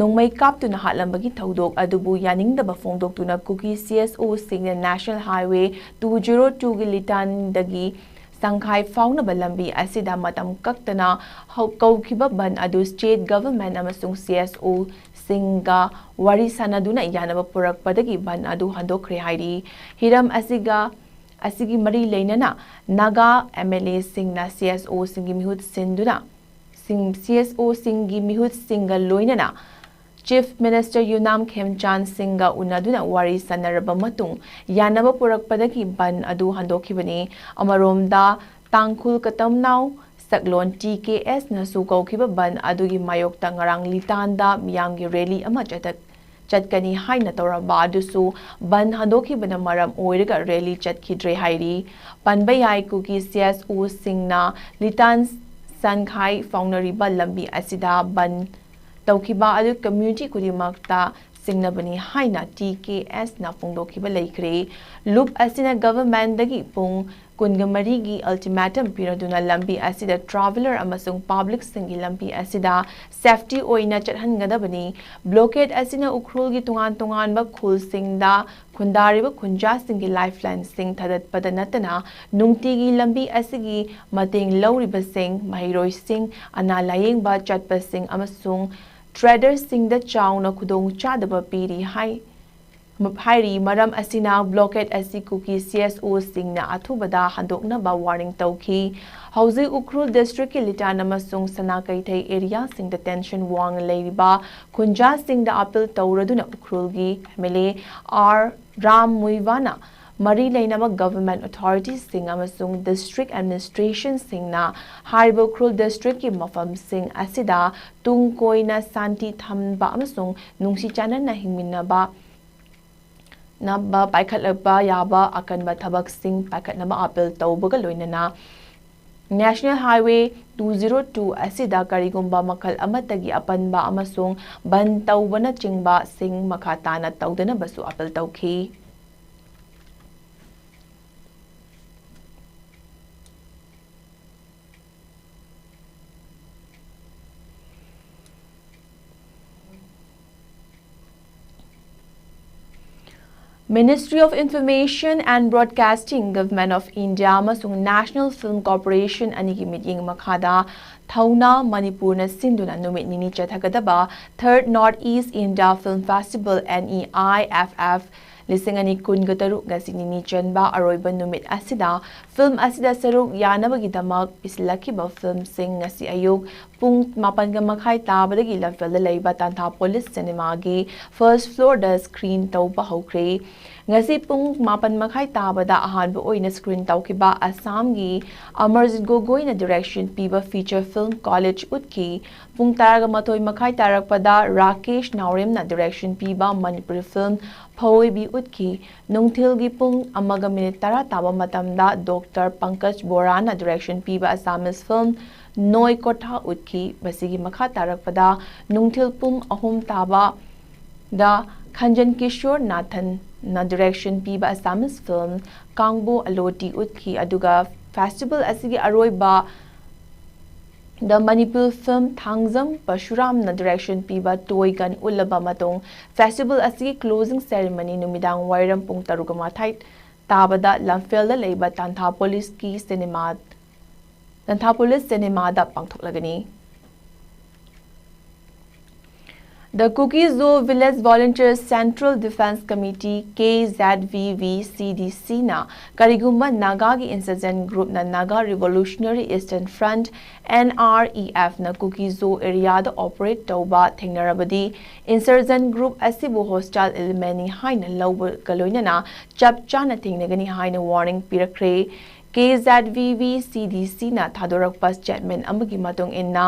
ꯅꯣꯡꯃꯩ ꯀꯥꯞꯇꯨꯅ ꯍꯥꯠꯂꯝꯕꯒꯤ ꯊꯧꯗꯣꯛ ꯑꯗꯨꯕꯨ ꯌꯥꯅꯤꯡꯗꯕ ꯐꯣꯡꯗꯣꯛꯇꯨꯅ ꯀꯨꯀꯤ C S Oꯁꯤꯡꯅ National Highway two zero twoꯒꯤ ꯂꯤꯇꯥꯟꯗꯒꯤ ꯁꯪꯈꯥꯏ ꯐꯥꯎꯅꯕ ꯂꯝꯕꯤ ꯑꯁꯤꯗ ꯃꯇꯝ ꯀꯛꯇꯅ ꯍꯧ-, ꯀꯧꯈꯤꯕ ꯕꯟ ꯑꯗꯨ state government ꯑꯃꯁꯨꯡ C S Oꯁꯤꯡꯒ ꯋꯥꯔꯤ ꯁꯥꯟꯅꯗꯨꯅ ꯌꯥꯅꯕ ꯄꯨꯔꯛꯄꯗꯒꯤ ꯕꯟ ꯑꯗꯨ ꯍꯟꯗꯣꯛꯈ꯭ꯔꯦ ꯍꯥꯏꯔꯤ꯫ ꯍꯤꯔꯝ ꯑꯁꯤꯒ, ꯑꯁꯤꯒꯤ ꯃꯔꯤ ꯂꯩꯅꯅ Naga M L Aꯁꯤꯡꯅ C S Oꯁꯤꯡꯒꯤ ꯃꯤꯍꯨꯠ ꯁꯤꯟꯗꯨꯅ ꯁꯤꯡ-, C S Oꯁꯤꯡꯒꯤ ꯃꯤꯍꯨꯠꯁꯤꯡꯒ ꯂꯣꯏꯅꯅ Chief Minister ꯌꯨꯝꯅꯥꯝ ꯈꯦꯝꯆꯥꯟ ꯁꯤꯡꯒ ꯎꯅꯗꯨꯅ ꯋꯥꯔꯤ ꯁꯥꯟꯅꯔꯕ ꯃꯇꯨꯡ ꯌꯥꯅꯕ ꯄꯨꯔꯛꯄꯗꯒꯤ ꯕꯟ ꯑꯗꯨ ꯍꯟꯗꯣꯛꯈꯤꯕꯅꯤ꯫ ꯑꯃꯔꯣꯝꯗ ꯇꯥꯡꯈꯨꯜ ꯀꯇꯝꯅꯥꯎ ꯁꯛꯂꯣꯟ T K Sꯅꯁꯨ ꯀꯧꯈꯤꯕ ꯕꯟ ꯑꯗꯨꯒꯤ ꯃꯥꯌꯣꯛꯇ ꯉꯔꯥꯡ ꯂꯤꯇꯥꯟꯗ ꯃꯤꯌꯥꯝꯒꯤ rally ꯑꯃ ꯆꯠꯊ-, ꯆꯠꯀꯅꯤ ꯍꯥꯏꯅ ꯇꯧꯔꯝꯕ ꯑꯗꯨꯁꯨ ꯕꯟ ꯍꯟꯗꯣꯛꯈꯤꯕꯅ ꯃꯔꯝ ꯑꯣꯏꯔꯒ rally ꯆꯠꯈꯤꯗ꯭ꯔꯦ ꯍꯥꯏꯔꯤ꯫ ꯄꯟꯕ ꯌꯥꯏ, ꯀꯨꯀꯤ C S Oꯁꯤꯡꯅ ꯂꯤꯇꯥꯟ ꯁꯟꯈꯥꯏ ꯐꯥꯎꯅꯔꯤꯕ ꯂꯝꯕꯤ ꯑꯁꯤꯗ ꯕꯟ ꯇꯧꯈꯤꯕ ꯑꯗꯨ ꯀꯝꯃ꯭ꯌꯨꯅꯤꯇꯤ ꯈꯨꯗꯤꯡꯃꯛꯇ ꯁꯤꯡꯅꯕꯅꯤ ꯍꯥꯏꯅ ꯇꯤ ꯀꯦ ꯑꯦꯁꯅ ꯐꯣꯡꯗꯣꯛꯈꯤꯕ ꯂꯩꯈ꯭ꯔꯦ꯫ ꯂꯨꯞ ꯑꯁꯤꯅ ꯒꯚꯔꯟꯃꯦꯟꯗꯒꯤ ꯄꯨꯡ ꯀꯨꯟꯒ ꯃꯔꯤꯒꯤ ꯑꯜꯇꯤꯃꯦꯇꯝ ꯄꯤꯔꯗꯨꯅ ꯂꯝꯕꯤ ꯑꯁꯤꯗ ꯇ꯭ꯔꯥꯚꯦꯂꯔ ꯑꯃꯁꯨꯡ ꯄꯕ꯭ꯂꯤꯛꯁꯤꯡꯒꯤ ꯂꯝꯕꯤ ꯑꯁꯤꯗ ꯁꯦꯐꯇꯤ ꯑꯣꯏꯅ ꯆꯠꯍꯟꯒꯗꯕꯅꯤ꯫ ꯕ꯭ꯂꯣꯀꯦꯠ ꯑꯁꯤꯅ ꯎꯈ꯭ꯔꯨꯜꯒꯤ ꯇꯣꯉꯥꯟ ꯇꯣꯉꯥꯟꯕ ꯈꯨꯜꯁꯤꯡꯗ ꯈꯨꯟꯗꯥꯔꯤꯕ ꯈꯨꯟꯖꯥꯁꯤꯡꯒꯤ ꯂꯥꯏꯐꯂꯥꯏꯟꯁꯤꯡ ꯊꯥꯗꯠꯄꯗ ꯅꯠꯇꯅ ꯅꯨꯡꯇꯤꯒꯤ ꯂꯝꯕꯤ ꯑꯁꯤꯒꯤ ꯃꯇꯦꯡ ꯂꯧꯔꯤꯕꯁꯤꯡ, ꯃꯍꯩꯔꯣꯏꯁꯤꯡ, ꯑꯅꯥ ꯂꯥꯌꯦꯡꯕ ꯆꯠꯄꯁꯤꯡ ꯑꯃꯁꯨꯡ ꯇ꯭ꯔꯦꯗꯔꯁꯤꯡꯗ ꯆꯥꯎꯅ ꯈꯨꯗꯣꯡꯆꯥꯗꯕ ꯄꯤꯔꯤ ꯍꯥꯏ꯫ ꯍꯥꯏꯔꯤ꯫ ꯃꯔꯝ ꯑꯁꯤꯅ ꯕ꯭ꯂꯣꯀꯦꯠ ꯑꯁꯤ ꯀꯨꯀꯤ ꯁꯤ ꯑꯦꯁ ꯑꯣꯁꯤꯡꯅ ꯑꯊꯨꯕꯗ ꯍꯟꯗꯣꯛꯅꯕ ꯋꯥꯔꯅꯤꯡ ꯇꯧꯈꯤ꯫ ꯍꯧꯖꯤꯛ ꯎꯈ꯭ꯔꯨꯜ ꯗꯤꯁꯇ꯭ꯔꯤꯛꯀꯤ ꯂꯤꯇꯥꯟ ꯑꯃꯁꯨꯡ ꯁꯅꯥ ꯀꯩꯊꯩ ꯑꯦꯔꯤꯌꯥꯁꯤꯡꯗ ꯇꯦꯟꯁꯟ ꯋꯥꯡꯅ ꯂꯩꯔꯤꯕ ꯈꯨꯟꯖꯥꯁꯤꯡꯗ ꯑꯄꯤꯜ ꯇꯧꯔꯗꯨꯅ ꯎꯈ꯭ꯔꯨꯜꯒꯤ M L A R Ram ꯃꯨꯏꯕꯥꯅ ꯃꯔꯤ ꯂꯩꯅꯕ ꯒꯚꯔꯟꯃꯦꯟꯠ ꯑꯣꯊꯣꯔꯤꯇꯤꯁꯤꯡ ꯑꯃꯁꯨꯡ ꯗꯤꯁꯇ꯭ꯔꯤꯛ ꯑꯦꯗꯃꯤꯅꯤꯁꯇ꯭ꯔꯦꯁꯟꯁꯤꯡꯅ ꯍꯥꯏꯔꯤꯕ ꯎꯈ꯭ꯔꯨꯜ ꯗꯤꯁꯇ꯭ꯔꯤꯛꯀꯤ ꯃꯐꯝꯁꯤꯡ ꯑꯁꯤꯗ ꯇꯨꯡ ꯀꯣꯏꯅ ꯁꯥꯟꯇꯤ ꯊꯝꯕ ꯑꯃꯁꯨꯡ ꯅꯨꯡꯁꯤ ꯆꯥꯟꯅꯅ ꯍꯤꯡꯃꯤꯟꯅꯕ ꯅꯕ ꯄꯥꯏꯈꯠꯂꯛꯄ ꯌꯥꯕ ꯑꯀꯟꯕ ꯊꯕꯛꯁꯤꯡ ꯄꯥꯏꯈꯠꯅꯕ ꯑꯄꯤꯜ ꯇꯧꯕꯒ ꯂꯣꯏꯅꯅ national highway two zero two ꯑꯁꯤꯗ ꯀꯔꯤꯒꯨꯝꯕ ꯃꯈꯜ ꯑꯃꯠꯇꯒꯤ ꯑꯄꯟꯕ ꯑꯃꯁꯨꯡ ꯕꯟ ꯇꯧꯕꯅꯆꯤꯡꯕꯁꯤꯡ ꯃꯈꯥ ꯇꯥꯅ ꯇꯧꯗꯅꯕꯁꯨ ꯑꯄꯤꯜ ꯇꯧꯈꯤ꯫ Ministry of Information and Broadcasting, Government of India ꯑꯃꯁꯨꯡ National Film Corporation ꯑꯅꯤꯒꯤ ꯃꯤꯠꯌꯦꯡ ꯃꯈꯥꯗ ꯊꯧꯅꯥ ꯃꯅꯤꯄꯨꯔꯅ ꯁꯤꯟꯗꯨꯅ ꯅꯨꯃꯤꯠ ꯅꯤꯅꯤ ꯆꯠꯊꯒꯗꯕ Third North East India Film Festival, N E I F F, ꯂꯤꯁꯤꯡ ꯑꯅꯤ ꯀꯨꯟꯒ ꯇꯔꯨꯛ ꯉꯁꯤ ꯅꯤꯅꯤ ꯆꯟꯕ ꯑꯔꯣꯏꯕ ꯅꯨꯃꯤꯠ ꯑꯁꯤꯗ ꯐꯤꯜꯝ ꯑꯁꯤꯗ ꯁꯔꯨꯛ ꯌꯥꯅꯕꯒꯤꯗꯃꯛ ꯏꯁꯤꯜꯂꯛꯈꯤꯕ ꯐꯤꯜꯝꯁꯤꯡ ꯉꯁꯤ ꯑꯌꯨꯛ ꯄꯨꯡ ꯃꯥꯄꯟꯒ ꯃꯈꯥꯏ ꯇꯥꯕꯗꯒꯤ ꯂꯝꯐꯦꯜꯗ ꯂꯩꯕ ꯇꯥꯟꯊꯥ ꯄꯣꯂꯤꯁ ꯁꯤꯅꯦꯃꯥꯒꯤ ꯐꯥꯔꯁ ꯐ꯭ꯂꯣꯔꯗ ꯁ꯭ꯀ꯭ꯔꯤꯟ ꯇꯧꯕ ꯍꯧꯈ꯭ꯔꯦ꯫ ꯉꯁꯤ ꯄꯨꯡ ꯃꯥꯄꯟ ꯃꯈꯥꯏ ꯇꯥꯕꯗ ꯑꯍꯥꯟꯕ ꯑꯣꯏꯅ ꯁ꯭ꯀ꯭ꯔꯤꯟ ꯇꯧꯈꯤꯕ ꯑꯁꯥꯝꯒꯤ ꯑꯃꯔꯖꯤꯠ ꯒꯣꯒꯣꯏꯅ ꯗꯤꯔꯦꯛꯁꯟ ꯄꯤꯕ ꯐꯤꯆꯔ ꯐꯤꯜꯝ ꯀꯣꯂꯦꯖ ꯎꯠꯈꯤ꯫ ꯄꯨꯡ ꯇꯔꯥꯒ ꯃꯥꯊꯣꯏ ꯃꯈꯥꯏ ꯇꯥꯔꯛꯄꯗ ꯔꯥꯀꯦꯁ ꯅꯥꯎꯔꯦꯝꯅ ꯗꯤꯔꯦꯛꯁꯟ ꯄꯤꯕ ꯃꯅꯤꯄꯨꯔꯤ ꯐꯤꯜꯝ ꯐꯋꯣꯏꯕꯤ ꯎꯠꯈꯤ꯫ ꯅꯨꯡꯊꯤꯜꯒꯤ ꯄꯨꯡ ꯑꯃꯒ ꯃꯤꯅꯤꯠ ꯇꯔꯥ ꯇꯥꯕ ꯃꯇꯝꯗ ꯗꯣꯛꯇꯔ ꯄꯪꯀꯖ ꯕꯣꯔꯥꯅ ꯗꯤꯔꯦꯛꯁꯟ ꯄꯤꯕ ꯑꯁꯥꯃꯤꯁ ꯐꯤꯜꯝ ꯅꯣꯏ ꯀꯣꯊꯥ ꯎꯠꯈꯤ꯫ ꯃꯁꯤꯒꯤ ꯃꯈꯥ ꯇꯥꯔꯛꯄꯗ ꯅꯨꯡꯊꯤꯜ ꯄꯨꯡ ꯑꯍꯨꯝ ꯇꯥꯕ ꯗ ꯈꯟꯖꯟ ꯀꯤꯁꯣꯔ ꯅꯥꯊꯟꯅ direction ꯄꯤꯕ Assamese film ꯀꯥꯡꯕꯨ ꯑꯂꯣꯇꯤ ꯎꯠꯈꯤ꯫ ꯑꯗꯨꯒ festival ꯑꯁꯤꯒꯤ ꯑꯔꯣꯏꯕ ꯗ ꯃꯅꯤꯄꯨꯔ film ꯊꯥꯡꯖꯝ ꯄꯔꯁꯨꯔꯥꯝꯅ direction ꯄꯤꯕ ꯇꯣꯏꯒꯟ ꯎꯠꯂꯕ ꯃꯇꯨꯡ festival ꯑꯁꯤꯒꯤ closing ceremony ꯅꯨꯃꯤꯗꯥꯡ ꯋꯥꯏꯔꯝ ꯄꯨꯡ ꯇꯔꯨꯛ ꯃꯈꯥꯏ ꯇꯥꯕꯗ ꯂꯝꯐꯦꯜꯗ ꯂꯩꯕ ꯇꯥꯟꯊꯥ ꯄꯨꯂꯤꯁꯀꯤ ꯁꯤꯅꯦꯃꯥ ꯇꯥꯟꯊꯥ police ꯁꯤꯅꯦꯃꯥꯗ ꯄꯥꯡꯊꯣꯛꯂꯒꯅꯤ꯫ The Kuki-Zo Village Volunteers Central Defense Committee, K Z V V C D C ꯅ ꯀꯔꯤꯒꯨꯝꯕ ꯅꯥꯒꯥꯒꯤ insurgent group ꯅ Naga Revolutionary Eastern Front, N R E F ꯅ Kuki-Zo area ꯗ operate ꯇꯧꯕ ꯊꯦꯡꯅꯔꯕꯗꯤ, insurgent group ꯑꯁꯤꯕꯨ hostile element ꯅꯤ ꯍꯥꯏꯅ ꯂꯧꯕꯒ ꯂꯣꯏꯅꯅ ꯆꯞ ꯆꯥꯅ ꯊꯦꯡꯅꯒꯅꯤ ꯍꯥꯏꯅ warning ꯄꯤꯔꯛꯈ꯭ꯔꯦ꯫ K Z V V C D C ꯅ ꯊꯥꯗꯣꯔꯛꯄ statement ꯑꯃꯒꯤ ꯃꯇꯨꯡ ꯏꯟꯅ,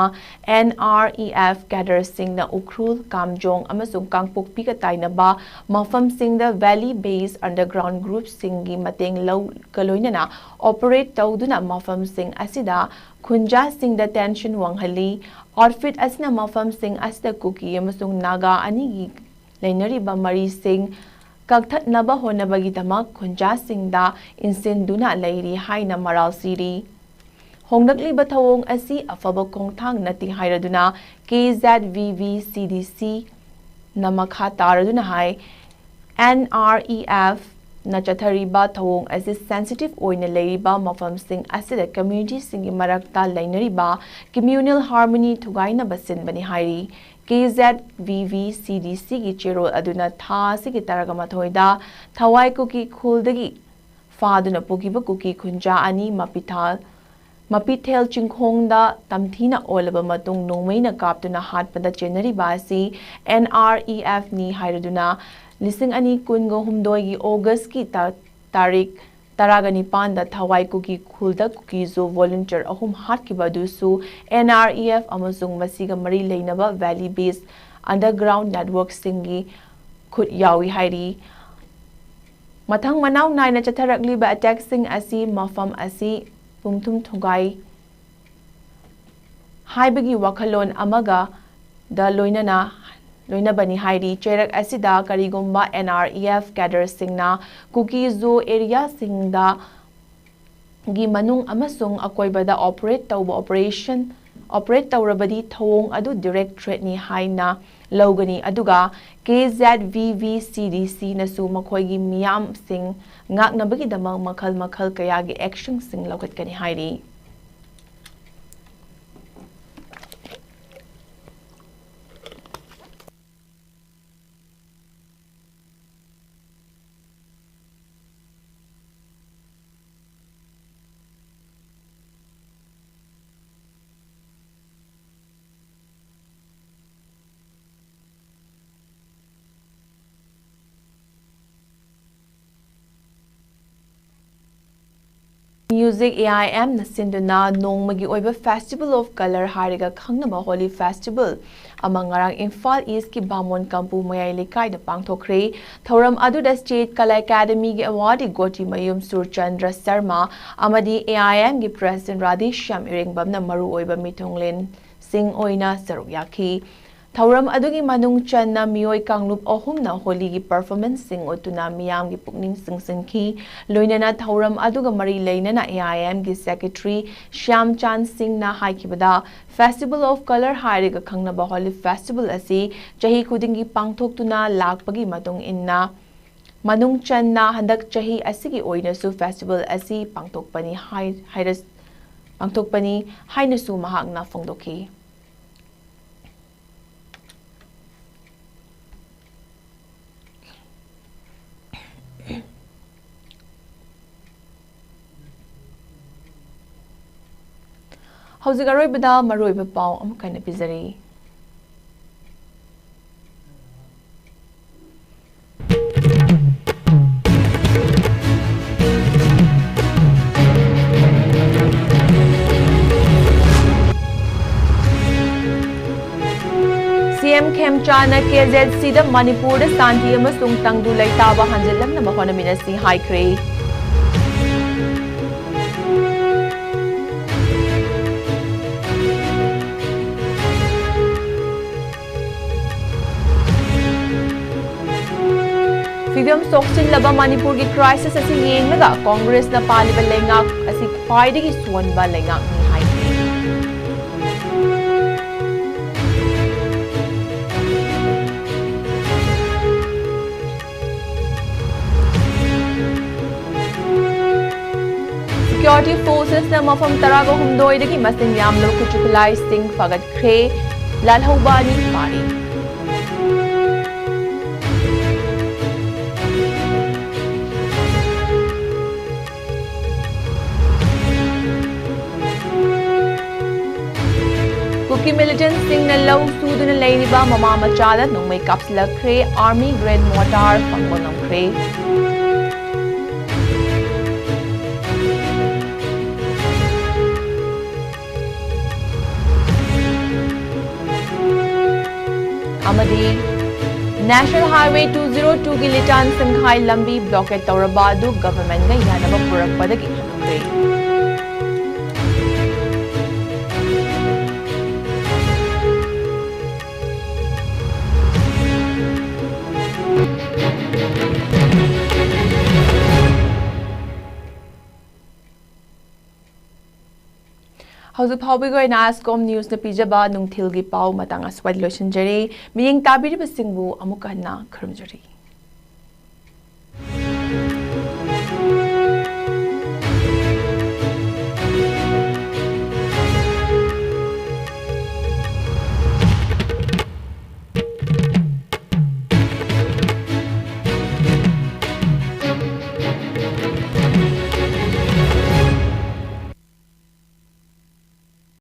N R E F cadre ꯁꯤꯡꯅ ꯎꯈ꯭ꯔꯨꯜ, ꯀꯥꯝꯖꯣꯡ ꯑꯃꯁꯨꯡ ꯀꯥꯡꯄꯣꯛꯄꯤꯒ ꯇꯥꯏꯅꯕ ꯃꯐꯝꯁꯤꯡꯗ valley based underground group ꯁꯤꯡꯒꯤ ꯃꯇꯦꯡ ꯂꯧꯒ ꯂꯣꯏꯅꯅ operate ꯇꯧꯗꯨꯅ ꯃꯐꯝꯁꯤꯡ ꯑꯁꯤꯗ ꯈꯨꯟꯖꯥꯁꯤꯡꯗ tension ꯋꯥꯡꯍꯜꯂꯤ꯫ Outfit ꯑꯁꯤꯅ ꯃꯐꯝꯁꯤꯡ ꯑꯁꯤꯗ ꯀꯨꯀꯤ ꯑꯃꯁꯨꯡ ꯅꯥꯒꯥ ꯑꯅꯤꯒꯤ ꯂꯩꯅꯔꯤꯕ ꯃꯔꯤꯁꯤꯡ ꯀꯛꯊꯠꯅꯕ ꯍꯣꯠꯅꯕꯒꯤꯗꯃꯛ ꯈꯨꯟꯖꯥꯁꯤꯡꯗ ꯏꯟꯁꯤꯟꯗꯨꯅ ꯂꯩꯔꯤ ꯍꯥꯏꯅ ꯃꯔꯥꯜ ꯁꯤꯔꯤ꯫ ꯍꯣꯡꯂꯛꯂꯤꯕ ꯊꯧꯑꯣꯡ ꯑꯁꯤ ꯑꯐꯕ ꯈꯣꯡꯊꯥꯡ ꯅꯠꯇꯦ ꯍꯥꯏꯔꯗꯨꯅ K Z V V C D C ꯅ ꯃꯈꯥ ꯇꯥꯔꯗꯨꯅ ꯍꯥꯏ, N R E F ꯅ ꯆꯠꯊꯔꯤꯕ ꯊꯧꯑꯣꯡ ꯑꯁꯤ sensitive ꯑꯣꯏꯅ ꯂꯩꯔꯤꯕ ꯃꯐꯝꯁꯤꯡ ꯑꯁꯤꯗ community ꯁꯤꯡꯒꯤ ꯃꯔꯛꯇ ꯂꯩꯅꯔꯤꯕ communal harmony ꯊꯨꯒꯥꯏꯅꯕ ꯁꯤꯟꯕꯅꯤ ꯍꯥꯏꯔꯤ꯫ K Z V V C D C ꯒꯤ ꯆꯦꯔꯣꯜ ꯑꯗꯨꯅ ꯊꯥ ꯑꯁꯤꯒꯤ ꯇꯔꯥꯃꯥꯊꯣꯏꯗ ꯊꯋꯥꯏ ꯀꯨꯀꯤ ꯈꯨꯜꯗꯒꯤ ꯐꯥꯗꯨꯅ ꯄꯨꯈꯤꯕ ꯀꯨꯀꯤ ꯈꯨꯟꯖꯥ ꯑꯅꯤ ꯃꯄꯤꯊꯥꯜ, ꯃꯄꯤꯊꯦꯜ ꯆꯤꯡꯈꯣꯡꯗ ꯇꯝꯊꯤꯅ ꯑꯣꯜꯂꯕ ꯃꯇꯨꯡ ꯅꯣꯡꯃꯩꯅ ꯀꯥꯞꯇꯨꯅ ꯍꯥꯠꯄꯗ ꯆꯦꯟꯅꯔꯤꯕ ꯑꯁꯤ N R E F ꯅꯤ ꯍꯥꯏꯔꯗꯨꯅ, ꯂꯤꯁꯤꯡ ꯑꯅꯤ ꯀꯨꯟꯒ ꯍꯨꯝꯗꯣꯏꯒꯤ August ꯀꯤ ꯇ-, ꯇꯥꯔꯤꯛ ꯇꯔꯥꯒ ꯅꯤꯄꯥꯟꯗ ꯊꯋꯥꯏ ꯀꯨꯀꯤ ꯈꯨꯜꯗ Kuki-Zo volunteer ꯑꯍꯨꯝ ꯍꯥꯠꯈꯤꯕ ꯑꯗꯨꯁꯨ N R E F ꯑꯃꯁꯨꯡ ꯃꯁꯤꯒ ꯃꯔꯤ ꯂꯩꯅꯕ valley based underground network ꯁꯤꯡꯒꯤ ꯈꯨꯠ ꯌꯥꯎꯏ ꯍꯥꯏꯔꯤ꯫ ꯃꯊꯪ ꯃꯅꯥꯎ ꯅꯥꯏꯅ ꯆꯠꯊꯔꯛꯂꯤꯕ attack ꯁꯤꯡ ꯑꯁꯤ ꯃꯐꯝ ꯑꯁꯤ ꯄꯨꯡꯊꯨꯝ ꯊꯨꯒꯥꯏ, ꯍꯥꯏꯕꯒꯤ ꯋꯥꯈꯜꯂꯣꯟ ꯑꯃꯒ ꯗ ꯂꯣꯏꯅꯅ ꯂꯣꯏꯅꯕꯅꯤ ꯍꯥꯏꯔꯤ꯫ ꯆꯩꯔꯛ ꯑꯁꯤꯗ ꯀꯔꯤꯒꯨꯝꯕ N R E F cadreꯁꯤꯡꯅ ꯀꯨꯀꯤ ꯖꯣ areaꯁꯤꯡꯗ ꯒꯤ ꯃꯅꯨꯡ ꯑꯃꯁꯨꯡ ꯑꯀꯣꯏꯕꯗ operate ꯇꯧꯕ operation operate ꯇꯧꯔꯕꯗꯤ ꯊꯧꯑꯣꯡ ꯑꯗꯨ direct threatꯅꯤ ꯍꯥꯏꯅ ꯂꯧꯒꯅꯤ, ꯑꯗꯨꯒ K Z V V C D Cꯅꯁꯨ ꯃꯈꯣꯏꯒꯤ ꯃꯤꯌꯥꯝꯁꯤꯡ ꯉꯥꯛꯅꯕꯒꯤꯗꯃꯛ ꯃꯈꯜ ꯃꯈꯜ ꯀꯌꯥꯒꯤ actionꯁꯤꯡ ꯂꯧꯈꯠꯀꯅꯤ ꯍꯥꯏꯔꯤ꯫ Music A I M ꯅ ꯁꯤꯟꯗꯨꯅ ꯅꯣꯡꯃꯒꯤ ꯑꯣꯏꯕ Festival of Colour ꯍꯥꯏꯔꯒ ꯈꯪꯅꯕ ꯍꯣꯂꯤ ꯐꯦꯁꯇꯤꯚꯦꯜ ꯑꯃ ꯉꯔꯥꯡ ꯏꯝꯐꯥꯜ ꯏꯁꯀꯤ ꯕꯥꯃꯣꯟ ꯀꯝꯄꯨ ꯃꯌꯥꯏ ꯂꯩꯀꯥꯏꯗ ꯄꯥꯡꯊꯣꯛꯈ꯭ꯔꯦ꯫ ꯊꯧꯔꯝ ꯑꯗꯨꯗ ꯁ꯭ꯇꯦꯠ ꯀꯂꯥ ꯑꯦꯀꯥꯗꯃꯤꯒꯤ ꯑꯦꯋꯥꯔꯗꯤ ꯒꯣꯇꯤꯃꯌꯨꯝ ꯁꯨꯔꯆꯟꯗ꯭ꯔ ꯁꯔꯃ ꯑꯃꯗꯤ A I M ꯒꯤ ꯄ꯭ꯔꯦꯁꯤꯗꯦꯟꯠ ꯔꯥꯙꯦꯁ꯭ꯌꯥꯝ ꯏꯔꯦꯡꯕꯝꯅ ꯃꯔꯨꯑꯣꯏꯕ ꯃꯤꯊꯨꯡꯂꯦꯟꯁꯤꯡ ꯑꯣꯏꯅ ꯁꯔꯨꯛ ꯌꯥꯈꯤ꯫ ꯊꯧꯔꯝ ꯑꯗꯨꯒꯤ ꯃꯅꯨꯡ ꯆꯟꯅ ꯃꯤꯑꯣꯏ ꯀꯥꯡꯂꯨꯞ ꯑꯍꯨꯝꯅ ꯍꯣꯂꯤꯒꯤ ꯄꯔꯐꯣꯔꯃꯦꯟꯁꯁꯤꯡ ꯎꯠꯇꯨꯅ ꯃꯤꯌꯥꯝꯒꯤ ꯄꯨꯛꯅꯤꯡ ꯆꯤꯡꯁꯤꯟꯈꯤ꯫ ꯂꯣꯏꯅꯅ ꯊꯧꯔꯝ ꯑꯗꯨꯒ ꯃꯔꯤ ꯂꯩꯅꯅ A I M ꯒꯤ ꯁꯦꯀ꯭ꯔꯦꯇꯔꯤ ꯁ꯭ꯌꯥꯝ ꯆꯥꯟ ꯁꯤꯡꯅ ꯍꯥꯏꯈꯤꯕꯗ, Festival of Colour ꯍꯥꯏꯔꯒ ꯈꯪꯅꯕ ꯍꯣꯂꯤ ꯐꯦꯁꯇꯤꯚꯦꯜ ꯑꯁꯤ ꯆꯍꯤ ꯈꯨꯗꯤꯡꯒꯤ ꯄꯥꯡꯊꯣꯛꯇꯨꯅ ꯂꯥꯛꯄꯒꯤ ꯃꯇꯨꯡ ꯏꯟꯅ, ꯃꯅꯨꯡ ꯆꯟꯅ ꯍꯟꯗꯛ ꯆꯍꯤ ꯑꯁꯤꯒꯤ ꯑꯣꯏꯅꯁꯨ ꯐꯦꯁꯇꯤꯚꯦꯜ ꯑꯁꯤ ꯄꯥꯡꯊꯣꯛꯄꯅꯤ ꯍꯥꯏ-, ꯍꯥꯏꯔ-, ꯄꯥꯡꯊꯣꯛꯄꯅꯤ ꯍꯥꯏꯅꯁꯨ ꯃꯍꯥꯛꯅ ꯐꯣꯡꯗꯣꯛꯈꯤ꯫ ꯍꯧꯖꯤꯛ ꯑꯔꯣꯏꯕꯗ ꯃꯔꯨꯑꯣꯏꯕ ꯄꯥꯎ ꯑꯃꯨꯛ ꯍꯟꯅ ꯄꯤꯖꯔꯤ꯫ C M ꯈꯦꯝꯆꯥꯟꯅ K Z Cꯗ ꯃꯅꯤꯄꯨꯔꯗ ꯁꯥꯟꯇꯤ ꯑꯃꯁꯨꯡ ꯇꯪꯗꯨ ꯂꯩꯇꯥꯕ ꯍꯟꯖꯤꯜꯂꯛꯅꯕ ꯍꯣꯠꯅꯃꯤꯟꯅꯁꯤ ꯍꯥꯏꯈ꯭ꯔꯦ꯫ ꯁꯣꯛꯆꯤꯜꯂꯕ ꯃꯅꯤꯄꯨꯔꯒꯤ crisis ꯑꯁꯤ ꯌꯦꯡꯂꯒ ꯀꯣꯡꯒ꯭ꯔꯦꯁꯅ ꯄꯥꯜꯂꯤꯕ ꯂꯩꯉꯥꯛ ꯑꯁꯤ ꯈ꯭ꯋꯥꯏꯗꯒꯤ ꯁꯣꯟꯕ ꯂꯩꯉꯥꯛꯅꯤ ꯍꯥꯏꯈꯤ꯫ Security forcesꯅ ꯃꯐꯝ ꯇꯔꯥꯒ ꯍꯨꯝꯗꯣꯏꯗꯒꯤ ꯃꯁꯤꯡ ꯌꯥꯝꯂꯕ ꯈꯨꯠꯁꯨ ꯈꯨꯠꯂꯥꯏꯁꯤꯡ ꯐꯒꯠꯈ꯭ꯔꯦ꯫ ꯂꯥꯜꯍꯧꯕ ꯑꯅꯤ ꯐꯥꯔꯤ꯫ ꯀꯨꯀꯤ militantꯁꯤꯡꯅ ꯂꯧ ꯁꯨꯗꯨꯅ ꯂꯩꯔꯤꯕ ꯃꯃꯥ ꯃꯆꯥꯗ ꯅꯣꯡꯃꯩ ꯀꯥꯞꯁꯤꯜꯂꯛꯈ꯭ꯔꯦ꯫ Army grenade mortar ꯐꯪꯕ ꯉꯝꯈ꯭ꯔꯦ꯫ ꯑꯃꯗꯤ National Highway two zero twoꯒꯤ ꯂꯤꯇꯥꯟ ꯁꯪꯈꯥꯏ ꯂꯝꯕꯤ blockade ꯇꯧꯔꯕ ꯑꯗꯨ governmentꯒ ꯌꯥꯅꯕ ꯄꯨꯔꯛꯄꯗꯒꯤ ꯍꯟꯗꯣꯛꯈ꯭ꯔꯦ꯫ ꯍꯧꯖꯤꯛ ꯐꯥꯎꯕꯒꯤ ꯑꯣꯏꯅ Ascom Newsꯅ ꯄꯤꯖꯕ ꯅꯨꯡꯊꯤꯜꯒꯤ ꯄꯥꯎ ꯃꯇꯥꯡ ꯑꯁ꯭ꯋꯥꯏꯗ ꯂꯣꯏꯁꯤꯟꯖꯔꯦ꯫ ꯃꯤꯠꯌꯦꯡ ꯇꯥꯕꯤꯔꯤꯕꯁꯤꯡꯕꯨ ꯑꯃꯨꯛ ꯍꯟꯅ ꯈꯨꯔꯨꯝꯖꯔꯤ꯫